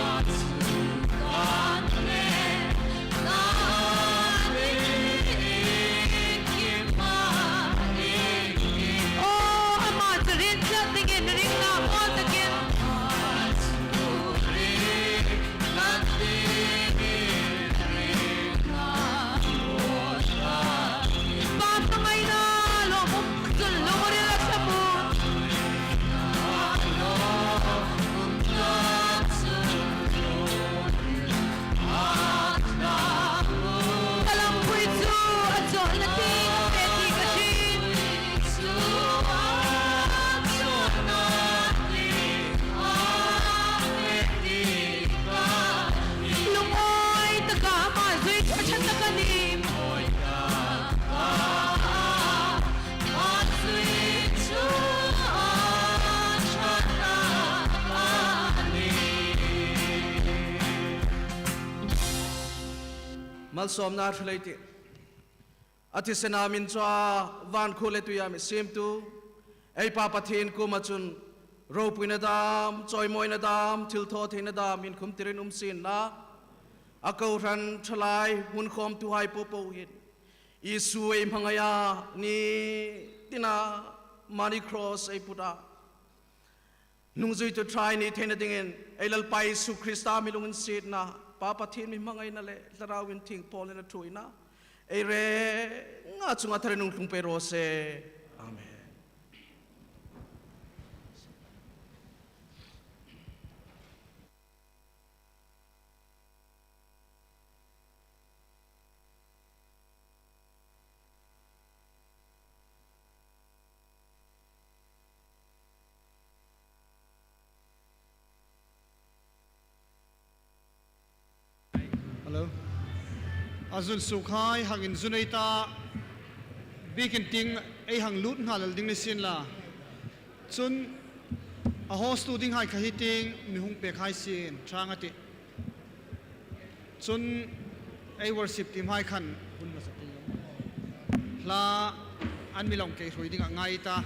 Aw, ama chu ring tlat dingin ringna mawl takin. Pa hmangaina lawmum chun lungril a thlamuong. Ka lampui chu a chawlna tieng a pe ti ka hriet. Lungawi taka ama zui chu a ṭha tak a nih. Malsawmna hrilei ti. A thisena min chawk a, van khuo le tuia mi siemtu ei Pa Pathien kuoma chun ropuina dam, chawimawina dam, thilthawtheina dam inkhum tirin um sien la. A kohran ṭhalai hun khawmtuhai popo hin Isu ei hmangaia ni tina mani cross ei put a. Hnungzuitu ṭha ei ni theina dingin ei Lalpa Isu Krista mi lunginsietna, Pa Pathien mi hmangaina le Thlarau Inthieng pawlna thuoina ei renga chunga tharin hung tlung pei raw se. Amen. Hello. A zun sukhai hang inzun ei ta, biekin tieng ei hang lut nghal ding ni sien la. Chun a host-tu dinghai kha hi tieng mi hung pek hai sien, ṭhang a tih. Chun ei worship team-hai khan hla an mi lawm kei hruoi dingin a ngai ta.